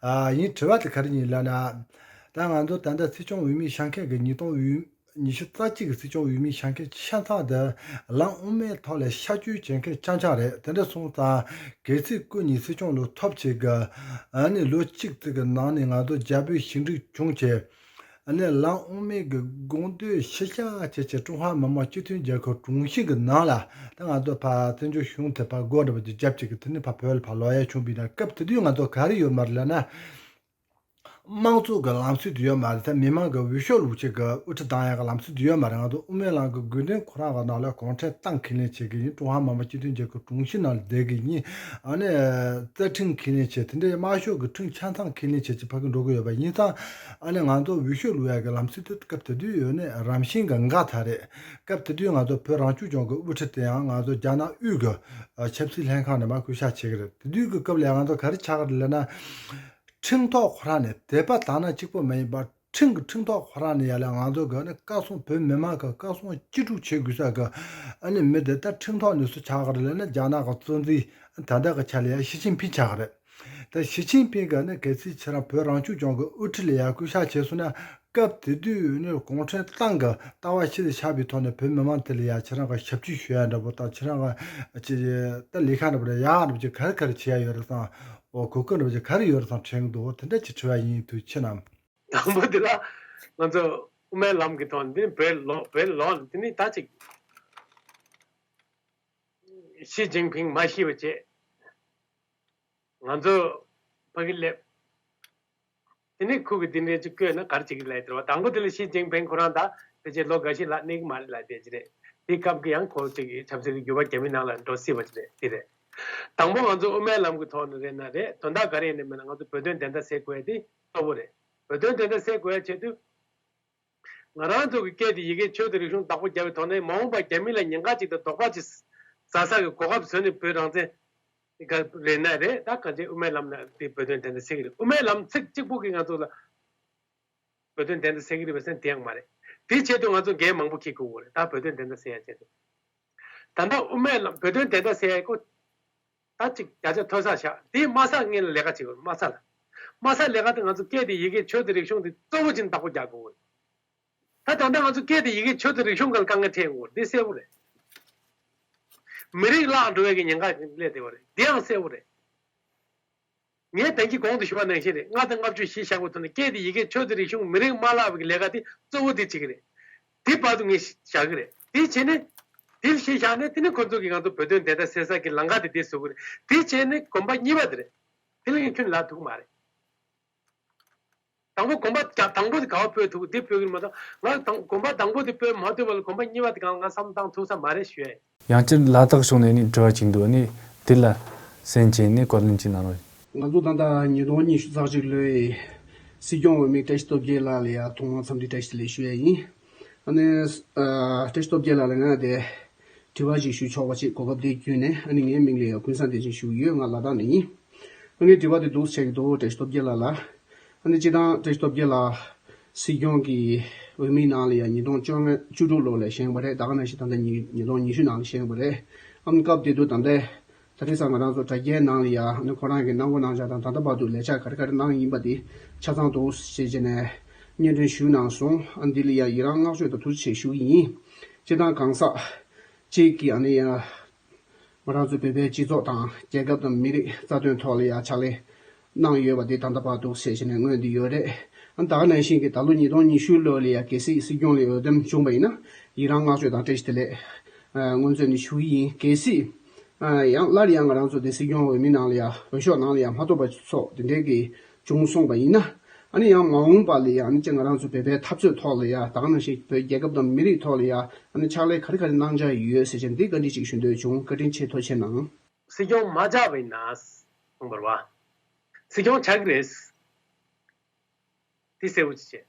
ཨ་ཡིན་དྲི་བ་དེ་ག་རེ་ཡིན་ལབ་ན། ད་ང་ཚོ་ད་ལྟ་སྲིད་སྐྱོང་འོས་མི་བཞེངས་མཁན་གི་ཉིས་སྟོང་འོས་ཉི་ཤུ་རྩ་གཅིག་གི་སྲིད་སྐྱོང་འོས་མི་བཞེངས་མཁན་ཆ་ཚང་དེ་ལམ་དབུ་མའི་ཐོག་ལ་ཤར་བསྐྱོད་བྱེད་མཁན་རྐྱང་རྐྱང་རེད། དེ་འདྲ་སོང་ཙང་གལ་སྲིད་སྐུ་ཉིད་སྲིད་སྐྱོང་ལོ་ཐོབ་བྱེད་གི་ཨ་ནི་ལོ་གཅིག་ཙམ་གི་ནང་ནས་ང་ཚོ་རྒྱ་བོད་ཞི་འགྲིག་བྱུང་བྱས། ཨ་ནི་ལམ་དབུ་མའི་གི་དགོངས་དོན་གཞི་བཞག་བྱས་བྱས་ཀྲུང་ཧྭ་མི་དམངས་སྤྱི་མཐུན་རྒྱལ་ཁབ་དྲུང་ཆེ་གི་ནང་ལ་ད་ང་ཚོ་ཕར་བཙན་བྱོལ་གཞུང་དེ་ཕར་སྒོ་འདྲ་པོ་ཅིག་རྒྱབ་བྱེད་གི་དེ་ནི་ཕར་བོད་ལ་ཕར་ལོག་ཡ་བྱུང་བས་ན་སྐབས་དེ་དུས་ང་ཚོ་ག་རེ་ཡོད་མ་རེད་ལབ་ན། དམངས་གཙོ་གི་ལམ་སྲོལ་དེ་ཡོད་མ་རེད། ད་མི་མང་གི་འོས་ཤོག་བླུགས་བྱེད་ཀྱི་དབུ་ཁྲིད་བཏང་ཡག་གི་ལམ་སྲོལ་དེ་ཡོད་མ་རེད། ང་ཚོ་དབུ་མའི་ལམ་གྱི་དགོས་འདུན་ཁོ་རང་གི་ནང་ལ་གུང་ཁྲན་ཏང་ཁས་ལེན་བྱེད་ཀྱི་ཡིན། ཀྲུང་ཧྭ་མི་དམངས་སྤྱི་མཐུན་རྒྱལ་ཁབ་དྲུང་ཆེ་ནང་ལ་བསྡད་ཀྱི་ཡིན། ཨ་ནི་རྩ་ཁྲིམས་ཁས་ལེན་བྱེད་དེ་འདྲའི་དམར་ཤོག་གི་ཁྲིམས་ཆ་ཚང་ཁས་ལེན་བྱེད་ཀྱི་ཕ་གི་འགྲོ་གི་ཡོད་པ་ཡིན་ཙང་། ཨ་ནི་ང་ཚོ་འོས་ཤོག་བླུགས་ཡག་གི་ལམ་སྲོལ་དེ་སྐབས་དེ་དུས་ཡོད་ནས་རང་བཞིན་གྱི་འགག་ཚར་རེད། སྐབས་དེ་དུས་ང་ཚོ་བོད་རང་སྐྱོང་ལྗོངས་ཀྱི་དབུ་ཁྲིད་དེ་ཡང་ང་ཚོ་རྒྱ་ནག་དབུས་ཀྱི་ཆབ་སྲིད་ལྷན་ཁང་ནས་མར་སྐུ་ཞབས་བྱེད་ཀྱི་རེད། དེ་དུས་ཀྱི་སྐབས་ལ་ང་ཚོ་ག་རེ་ཆགས་ཀྱི་རེད་ལབ་ན། ཁྲིམས་ཐོག་ཁོ་རང་ནས་དད་པ་དག་སྣང་གཅིག་པོ་མ་ཡིན་པར་ཁྲིམས་ཀྱི་ཁྲིམས་ཐོག་ཁོ་རང་ནས་ཡ་ལ་ང་ཚོ་གི་ནི་བཀའ་གསུང་བོད་མི་མང་གི་བཀའ་གསུང་ཅི་སྒྲུབ་བྱེད་དགོས་ས་གི་ཨ་ནི་མི་དེ་ད་ཁྲིམས་ཐོག་ནས་སུ་ཆགས་ཀྱི་རེད་ལབ་ན་རྒྱ་ནག་གི་གཙོ་འཛིན་ད་ལྟ་གི་ཆ་ལ་ཡ་ཞི་ཅིན་ཕིང་ཆགས་ཀྱི་རེད། ད་ཞི་ཅིན་ཕིང་གི་ནི་གལ་སྲིད་ཁྱེད་རང་བོད་རང་སྐྱོང་ལྗོངས་ཀྱི་དབུ་ཁྲིད་ལ་ཡ་སྐུ་ཞབས་བྱས་སོང་ན་སྐབས་དེ་དུས་ནི་གུང་ཁྲན་ཏང་གི་ལྟ་བ་ཕྱི་ལ་བཞག་པའི་ཐོག་ནས་བོད་མི་མང་དེ་ལ་ཡ་ཁྱེད་རང་གི་ཞབས་ཕྱི་ཞུ་ཡ་འདྲ་པོ་དང་ཁྱེད་རང་གི་ཅི་ད་ལས་ཀ་འདྲ་པོ་རེད་ཡག་འདྲ་པོ་ཅིག་ག་རེ་ག་རེ་བྱེད་ཡ་ཡོད་རེད་དང་། ཨོ་གོ་སྐབས་འདྲ་པོ་ཅིག་ག་རེ་ཡོད་རེད་དང་དྲན་གྱི་འདུག་དེ་འདྲ་ཅིག་དྲི་བ་ཡིན་དུས་ཕྱི་ནང་། དང་པོ་དེ་ལ་ང་ཚོ་དབུ་མའི་ལམ་གྱི་ཐོག་ནས་འདི་ནི་བོད་ལོག་བོད་ལོག་ནས་དེ་ནི་ད་ཅིག་ཞི་ཅིན་ཕིང་མ་ཤི་བ་བྱས། ང་ཚོ་ཕ་གི་སླེབས། དེ་ནས་ཁོ་གིས་འདི་འདྲའི་ཅིག་བཀོད་ན་ག་རེ་བྱེད་ཀྱི་ལབ་ཡ་དེ་རེད་བ། དང་པོ་དེ་ལ་ཞི་ཅིན་ཕིང་ཁོ་རང་ད་ཕལ་ཆེར་ལོ་འགའ་ཤས་ལྷག་གནས་ཀྱི་མ་རེད་ལབ་བསྡད་ཀྱི་རེད། དེའི་སྐབས་ཀྱི་ཡང་ཁོ་ཅིག་གི་ཆབ་སྲིད་ཀྱི་འགྱུར་བ་རྒྱག་མིའི་ནང་ལ་འགྲོ་སྲིད་པ་ཅིག་རེད། དེ་རེད། དང་པོ་ང་ཚོ་དབུ་མའི་ལམ་གྱི་ཐོག་ནས་རེད་ན་རེད། དོན་དག་ག་རེ་ཡིན་ནའི་མིན་ན་ང་ཚོ་བོད་དོན་བདེན་མཐའ་གསལ་དགོས་ཡ་དེ་གཙོ་བོ་རེད། བོད་དོན་བདེན་མཐའ་གསལ་དགོས་ཡ་ཆེད་དུ། ང་རང་ཚོ་གི་སྐད་དེ་ཡི་གེ་ཆོས་དང་རིག་གཞུང་བདག་པོ་རྒྱབ་པའི་ཐོག་ནས་མ་འོངས་པར་རྒྱ་མི་ལ་ཉེན་ཁ་ཅིག་དང་དོགས་པ་ཅིག་ཟ་ས་གི་གོ་སྐབས་བཟོས་ནས་བོད་རང་བཙན་ག་རེ་ན་རེད། ད་གང་ཅི་དབུ་མའི་ལམ་ན་དེ་བོད་དོན་བདེན་མཐའ་གསལ་གི་རེད། དབུ་མའི་ལམ་ཚིག་གཅིག་པོ་གིས་ང་ཚོ་ལ་བོད་དོན་བདེན་མཐའ་གསལ་གི་རེད་པས་ཟེར་ན་དེ་ཡང་མ་རེད། དེའི་ཆེད་དུ་ང་ཚོ་འགན་མང་པོ་འཁྱེར་དགོས་རེད། ད་བོད་དོན་བདེན་མཐའ་གསལ་ཡ་ཆེད་དུ། ད་ལྟ་དབུ་མའི་ལམ་བོད་དོན་བདེན་མཐའ་གསལ་ཡ་ཁོ། ད་ཅིག་བརྒྱ་ཆ་མཐོ་ས་བཞག་དེ་དམའ་ས་ངེད་ལ་ལས་ཀ་བྱེད་དགོས། དམའ་ས་ལ། དམའ་ས་ལས་ཀ་དེ་ང་ཚོ་སྐད་དེ་ཡི་གེ་ཆོས་དང་རིག་གཞུང་དེ་གཙོ་བོ་ཅིག་བདག་པོ་རྒྱག་དགོས། ད་ད་ལྟ་ང་ཚོ་སྐད་དེ་ཡི་གེ་ཆོས་དང་རིག་གཞུང་སྒང་ལ་དཀའ་ངལ་འཕྲད་ཡོང་གི་རེད། འདི་གསལ་པོ་རེད། མི་རིགས་བརླག་འགྲོ་བའི་གི་ཉེན་ཁ་སླེབས་བསྡད་པ་རེད། འདི་ཡང་གསལ་པོ་རེད། ངས་ད་གིན་གོང་དུ་ཞུས་པ་ནང་བཞིན་རེད། ལྔ་དང་ལྔ་བཅུ་གཞི་བཞག་པའི་ཐོག་ནས་སྐད་དེ་ཡི་གེ་ཆོས་དང་རིག་གཞུང་མི་རིགས་མ་བརླག་པའི་གི་ལས་ཀ་དེ་གཙོ་བོ་དེ་བྱེད་ཀྱི་རེད། དེ་བར་དུ་ངས་བཞག་གི་རེད། དེ་བྱས་ནས་དེ་གཞི་བཞག་ནས་དེ་ནས་ཁོ་ཚོ་གིས་ང་ཚོ་བོད་དོན་བདེན་མཐའ་གསལ་ས་གི་ལམ་ཁ་དེ་དེ་བཟོ་གི་རེད། དེ་བྱས་ནས་གོམ་པ་གཉིས་པ་དེ་རེད། དེ་ལ་ངས་ཁྱོན་ལབ་ཐུབ་ཀྱི་མ་རེད། དང་པོ་གོམ་པ་རྒྱབ་དང་པོ་དེ་ག་བ་སྤོས་ཐུབ་འདི་སྤོས་ཀྱི་མ་གཏོགས་ང་དང་གོམ་པ་དང་པོ་དེ་སྤོས་མ་ཐུབ་པ་ལ་གོམ་པ་གཉིས་པ་དེ་གང་ང་བསམ་བཏང་ཐུབ་ས་མ་རེད་ཞུ་ཡ་ཡིན། ཡང་བསྐྱར་ལ་དྭགས་ཕྱོགས་ནས་ནི་དྲི་བ་གཅིག་འདུག་ཨ་ནི་དེ་ལ་གསན་བྱས་ནས་བཀའ་ལན་གཅིག་གནང་རོགས། ང་ཚོ་ད་ལྟ་ཉིས་སྟོང་ཉི་ཤུ་རྩ་གཅིག་ལོའི་སྲིད་སྐྱོང་འོས་མི་བཀྲ་ཤིས་སྟོབས་རྒྱལ་ལགས་ལ་ཡ་ཐོག་མར་འཚམས་འདྲི་བཀྲ་ཤིས་བདེ་ལེགས་ཞུ་ཡ་ཡིན། ཨ་ནི་ཨ་བཀྲ་ཤིས་སྟོབས་རྒྱལ་ལགས་ལ་ང་དེ་དྲི་བ་ཞིག་ཞུ་ཆོག་པ་ཅིག་གོ་སྐབས་དེ་བརྒྱུད་ནས། ཨ་ནི་ངའི་མིང་ལ་ཡ་ཀུན་བཟང་བསྟན་འཛིན་ཞུ་གི་ཡོད། ང་ལ་དྭགས་ནས་ཡིན། ཨ་ནི་དྲི་བ་དེ་འདུག་བྱེད་ཀྱི་འདུག་བཀྲ་ཤིས་སྟོབས་རྒྱལ་ལགས་ལ། ཨ་ནི་སྤྱིར་བཏང་བཀྲ་ཤིས་སྟོབས་རྒྱལ་ལགས་སྲིད་སྐྱོང་གི་འོས་མིའི་ནང་ལ་ཡ་ཉིས་སྟོང་བཅོ་ལྔ་བཅུ་དྲུག་ལོ་ལ་བཞེངས་པ་རེད། ད་ག་ནང་བཞིན་ད་ལྟ་ཉིས་ཉིས་སྟོང་ཉི་ཤུ་ནང་ལ་བཞེངས་པ་རེད། ཨ་ནི་སྐབས་དེ་དུས་ད་ལྟའི་ད་ཐེངས་སང་ང་རང་ཚོ་དྲ་རྒྱའི་ནང་ལ་ཡ་ཨ་ནི་ཁོ་རང་གིས་གནང་སྒོ་གནང་འཆར་དང་ད་ལྟ་བར་དུ་ལས་འཆར་ག་རེ་ག་རེ་གནང་ཡིན་པ་དེ་ཆ་ཚང་འདུག་ཞེས་བྱས་ནས་སྙན་སྒྲོན་ཞུས་གནང་སོང་། ཨ་ནི་འདི་ལ་ཡ་ཡི་རང་བསྔགས་བརྗོད་དང་ཐུགས་རྗེ་ཆེ་ཞུ་གི་ཡིན། སྤྱིར་བཏང་གང་ཟག་གཅིག་གིས་ཨ་ནི་ཡ། ང་རང་ཚོ་བོད་པའི་སྤྱི་ཚོགས་དང་རྒྱལ་ཁབ་དང་མི་རིགས་རྩ་དོན་ཐོག་ལ་ཡང་ཕྱག་ལས་གནང་ཡོད་པ་འདི་ད་ལྟ་བར་དུ་ཞེས་བྱས་ནས་མངོན་བསྡད་ཡོད་རེད། ད་ག་ནང་བཞིན་གྱི་ད་ལོ་ཉིས་སྟོང་ཉི་ཤུ་ལོ་ལ་ཡང་གལ་སྲིད་སྲིད་སྐྱོང་ལ་འོས་འདེམས་བྱུང་བ་ཡིན་ན་ཡི་རང་བསྔགས་བརྗོད་དང་བཀྲ་ཤིས་བདེ་ལེགས་སྔོན་ཚུད་ནས་ཞུ་གི་ཡིན། གལ་སྲིད་ཡང་སླར་ཡང་ང་རང་ཚོ་དེ་སྲིད་སྐྱོང་འོས་མི་ནང་ལ་ཡང་འོས་ཤོག་ནང་ལ་ཡང་མ་ཐོབ་པ་སོགས་དེ་འདྲའི་གི་བྱུང་སོང་བ་ཡིན་ན། ཨ་ནི་ཡང་མ་འོངས་པ་ལ་ཡང་ཨ་ནི་ཅིག་ང་རང་ཚོ་བོད་པའི་འཐབ་རྩོད་ཐོག་ལ་ཡང་ད་ག་ནང་བཞིན་བོད་རྒྱལ་ཁབ་དང་མི་རིགས་ཐོག་ལ་ཡང་ཨ་ནི་ཕྱག་ལས་ག་རེ་ག་རེ་གནང་འཆར་ཡོད་ཟེར་བྱས་འདི་བཀའ་འདྲི་ཅིག་ཞུ་འདོད་བྱུང་། བཀའ་དྲིན་ཆེ། ཐུགས་རྗེ་གནང་། སྲིད་སྐྱོང་མ་ཆགས་པ་ཡིན་ན་གསུངས་པ་རེད་བ། སྲིད་སྐྱོང་ཆགས་ཀྱི་རེད། དེ་གསལ་པོ་ཅིག་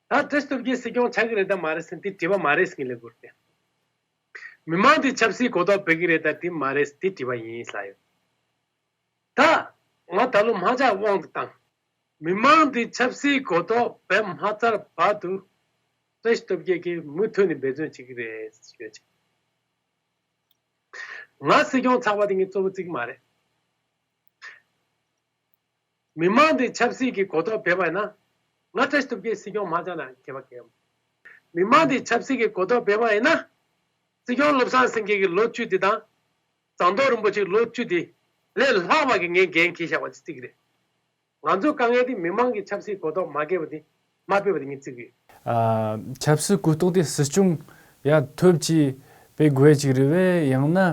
བྱས། ད་བཀྲ་ཤིས་སྟོབས་རྒྱལ་སྲིད་སྐྱོང་ཆགས་ཀྱི་རེད་ད་མ་རེད་ཟེར་འདི་དྲི་བ་མ་རེད་ཟེར་ངས་ལབ་དགོས་རེད། མི་མང་འདི་ཆབ་སྲིད་གོ་རྟོགས་འབད་ཀྱི་རེད་ད་འདི་མ་རེད་འདི་དྲི་བ་ཡིན་ལབ་ཡོད། ད་ང་ད་ལོ་མ་ཆགས་དབང་དུ་བཏང་། མི་མང་འདི་ཆབ་སྲིད་གོ་རྟོགས་འབད་མ་ཚར་བར་དུ་བཀྲ་ཤིས་སྟོབས་རྒྱལ་གྱིས་མུ་མཐུད་ནས་འབད་བརྩོན་བྱེད་ཀྱི་རེད་ཞུ་ཡ་ཅིག་ང་སྲིད་སྐྱོང་ཚགས་པ་དེ་ངས་གཙོ་བོ་བརྩི་གི་མ་རེད། མི་མང་འདི་ཆབ་སྲིད་ཀྱི་གོ་རྟོགས་འབད་པ་ཡིན་ན། ང་བཀྲ་ཤིས་སྟོབས་རྒྱལ་སྲིད་སྐྱོང་མ་ཆགས་ན་ཁྱད་པར་གང་ཡང་མེད། མི་མང་འདི་ཆབ་སྲིད་ཀྱི་གོ་རྟོགས་འབད་པ་ཡིན་ན། སྲིད་སྐྱོང་བློ་བཟང་སེང་གེ་གི་ལོ་བཅུ་འདི་དང་། ཟམ་གདོང་རིན་པོ་ཆེའི་ལོ་བཅུ་འདི་ལས་ལྷག་པ་གི་ངས་འགན་འཁྱེར་བཞག་པ་ཅིག་བརྩི་གི་རེད། ང་ཚོའི་དཀའ་ངལ་འདི་མི་མང་གི་ཆབ་སྲིད་གོ་རྟོགས་མ་སྐྱེས་པ་འདི་མ་སྤེལ་བ་འདི་ངས་བརྩི་གི་ཡོད། ཨ། ཆབ་སྲིད་གོ་རྟོགས་དེ་སྲིད་སྐྱོང་ཡ་ཐོབ་ཀྱི་སྤེལ་དགོས་ཅིག་རེད་བས། ཡང་ན་ཨ་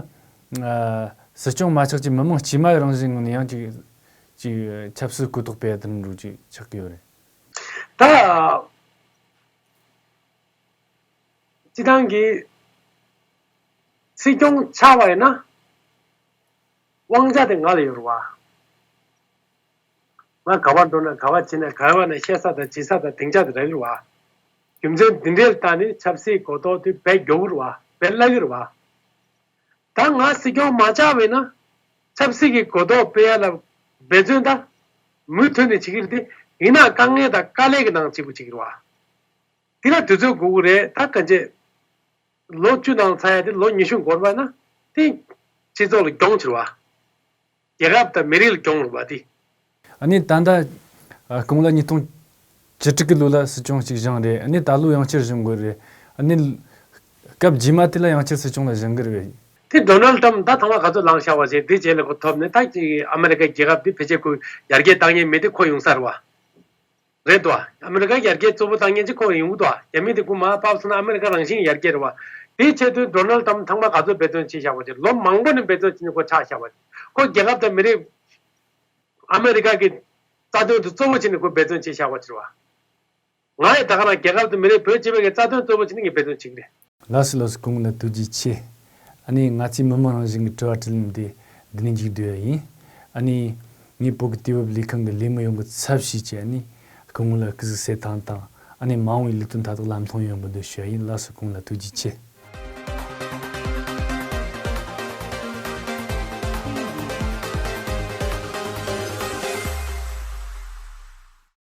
སྲིད་སྐྱོང་མ་ཆགས་ཀྱི་མི་མང་དཀྱུས་མ་རང་བཞིན་ངོས་ནས་ཡང་ཅིག་ཅིག་ཆབ་སྲིད་གོ་རྟོགས་སྤེལ་དུ་འགྲོ་ཅིག་ཆགས་ཀྱི་ཡོད་རེད། ད་སྤྱི་བཏང་གི་སྲིད་སྐྱོང་ཆགས་པ་ཡིན་ན་དབང་ཆ་དེ་ང་ལ་ཡོད་རེད་བ། ང་ག་པར་འགྲོ་ན་ག་པར་ཕྱིན་ན་ག་པར་ན་བཤད་ས་དང་བྱེད་ས་དང་སྡིངས་ཆ་དེ་རག་གི་རེད་བ། རྒྱུ་མཚན་འདི་འདྲའི་ལྟ་ནི་ཆབ་སྲིད་གོ་རྟོགས་དེ་བས་མགྱོགས་ཀྱི་རེད་བ་བས་སླ་གི་རེད་བ། ད་ང་སྲིད་སྐྱོང་མ་ཆགས་པས་ན་ཆབ་སྲིད་ཀྱི་གོ་རྟོགས་སྤེལ་ཡ་ལ་འབད་བརྩོན་ད་མུ་མཐུད་ནས་བྱེད་ཀྱི་རེད་དེ། ཡིན་ན་དཀའ་ངལ་དང་དཀའ་ལས་ཀྱི་ནང་གཅིག་པུ་བྱེད་ཀྱི་རེད་བ། དེ་ལ་དུས་ཚོད་དགོས་ཀྱི་རེད་ད་གང་བྱེད། ལོ་བཅུ་ནང་ཚར་ཡ་དེ་ལོ་ཉི་ཤུ་འགོར་བ་ན་དེ་སྤྱི་ཚོགས་ལ་གྱོང་ཆེ་བ། རྒྱལ་ཁབ་དང་མི་རིགས་ལ་གྱོང་རེད་བ་དེ། ཨ་ནི་ད་ལྟ་ཨ་སྐུ་ངོ་ལགས་ཉིས་སྟོང་བཅུ་དྲུག་གི་ལོ་ལ་སྲིད་སྐྱོང་ཞིག་བཞེངས་རེད། ཨ་ནི་ད་ལོ་ཡང་བསྐྱར་བཞེངས་དགོས་རེད། ཨ་ནི་སྐབས་རྗེས་མ་དེ་ལ་ཡང་བསྐྱར་སྲིད་སྐྱོང་ལ་བཞེངས་གི་རེད་པས། དེ་ཌོ་ནལ་ཊམ་ད་ཐང་བ་ག་ཚོད་ལངས་བཞག་པ་བྱས་དེ་རྗེས་ལ་ཁོ་ཐོབ་ནས་ད་ཅིག་ཨ་མེ་རི་ཀ་རྒྱལ་ཁབ་དེ་ཕལ་ཆེར་ཁོ་ཡར་རྒྱས་བཏང་མཁན་མི་དེ་ཁོ་ཡོང་ས་རེད་བ། རེད་དོ། ཨ་མེ་རི་ཀ་ཡར་རྒྱས་གཙོ་བོ་བཏང་མཁན་ཅིག་ཁོ་ཡིན་འདུག་རྒྱ་མི་དེ་སྐུ་མ་པབ་སོང་ན་ཨ་མེ་རི་ཀ་རང་བཞིན་ཡར་རྒྱས་རེད་བ། དེའི་ཆེད་དུ་ཌོ་ནལ་ཊམ་ཐང་མ་ག་ཚོད་འབད་བརྩོན་བྱས་བཞག་པ་ཅིག་ལོ་མང་པོ་ནས་འབད་བརྩོན་བྱས་ནས་ཁོ་ཆགས་བཞག་པ་ཅིག་ཁོ་རྒྱལ་ཁབ་དང་མི་རིགས་ཨ་མེ་རི་ཀ་གི་རྩ་དོན་དུ་གཙོ་བོ་བྱས་ནས་ཁོ་འབད་བརྩོན་བྱས་བཞག་པ་ཅིག་རེད་བ། ང་ཡི་ད་ག་རང་རྒྱལ་ཁབ་དང་མི་རིགས་བོད་སྤྱི་པའི་གི་རྩ་དོན་གཙོ་བོ་བྱས་ནས་ངས་འབད་བརྩོན་བྱེད་ཀྱི་རེད། ལགས་སོ་ལགས་སོ། སྐུ་ངོ་ལ་ཐུགས་རྗེ་ཆེ། ཨ་ནི་ང་ཚོའི་མི་མང་རང་བཞིན་གྱི་དྲི་བ་དྲིས་ལན་དེ་འདི་ནས་མཇུག་བསྡུ་ཡ་ཡིན། ཨ་ནི་ངས་བོད་ཀྱི་དུས་བབ་ལས་ཁང་གི་ལས་མི་ཡོངས་ཀྱི་ཚབ་བྱས་ཀྱི་ཨ་ནི་སྐུ་ངོ་ལ་སྐུ་གཟུགས་གསལ་ཐང་དང་ཨ་ནི་མ་འོངས་པའི་ལས་དོན་མཐའ་དག་ལམ་ལྷོང་ཡོང་བའི་འདུན་ཞུ་ཡ་ཡིན། ལགས་སོ་སྐུ་ངོ་ལ་ཐུགས་རྗེ་ཆེ།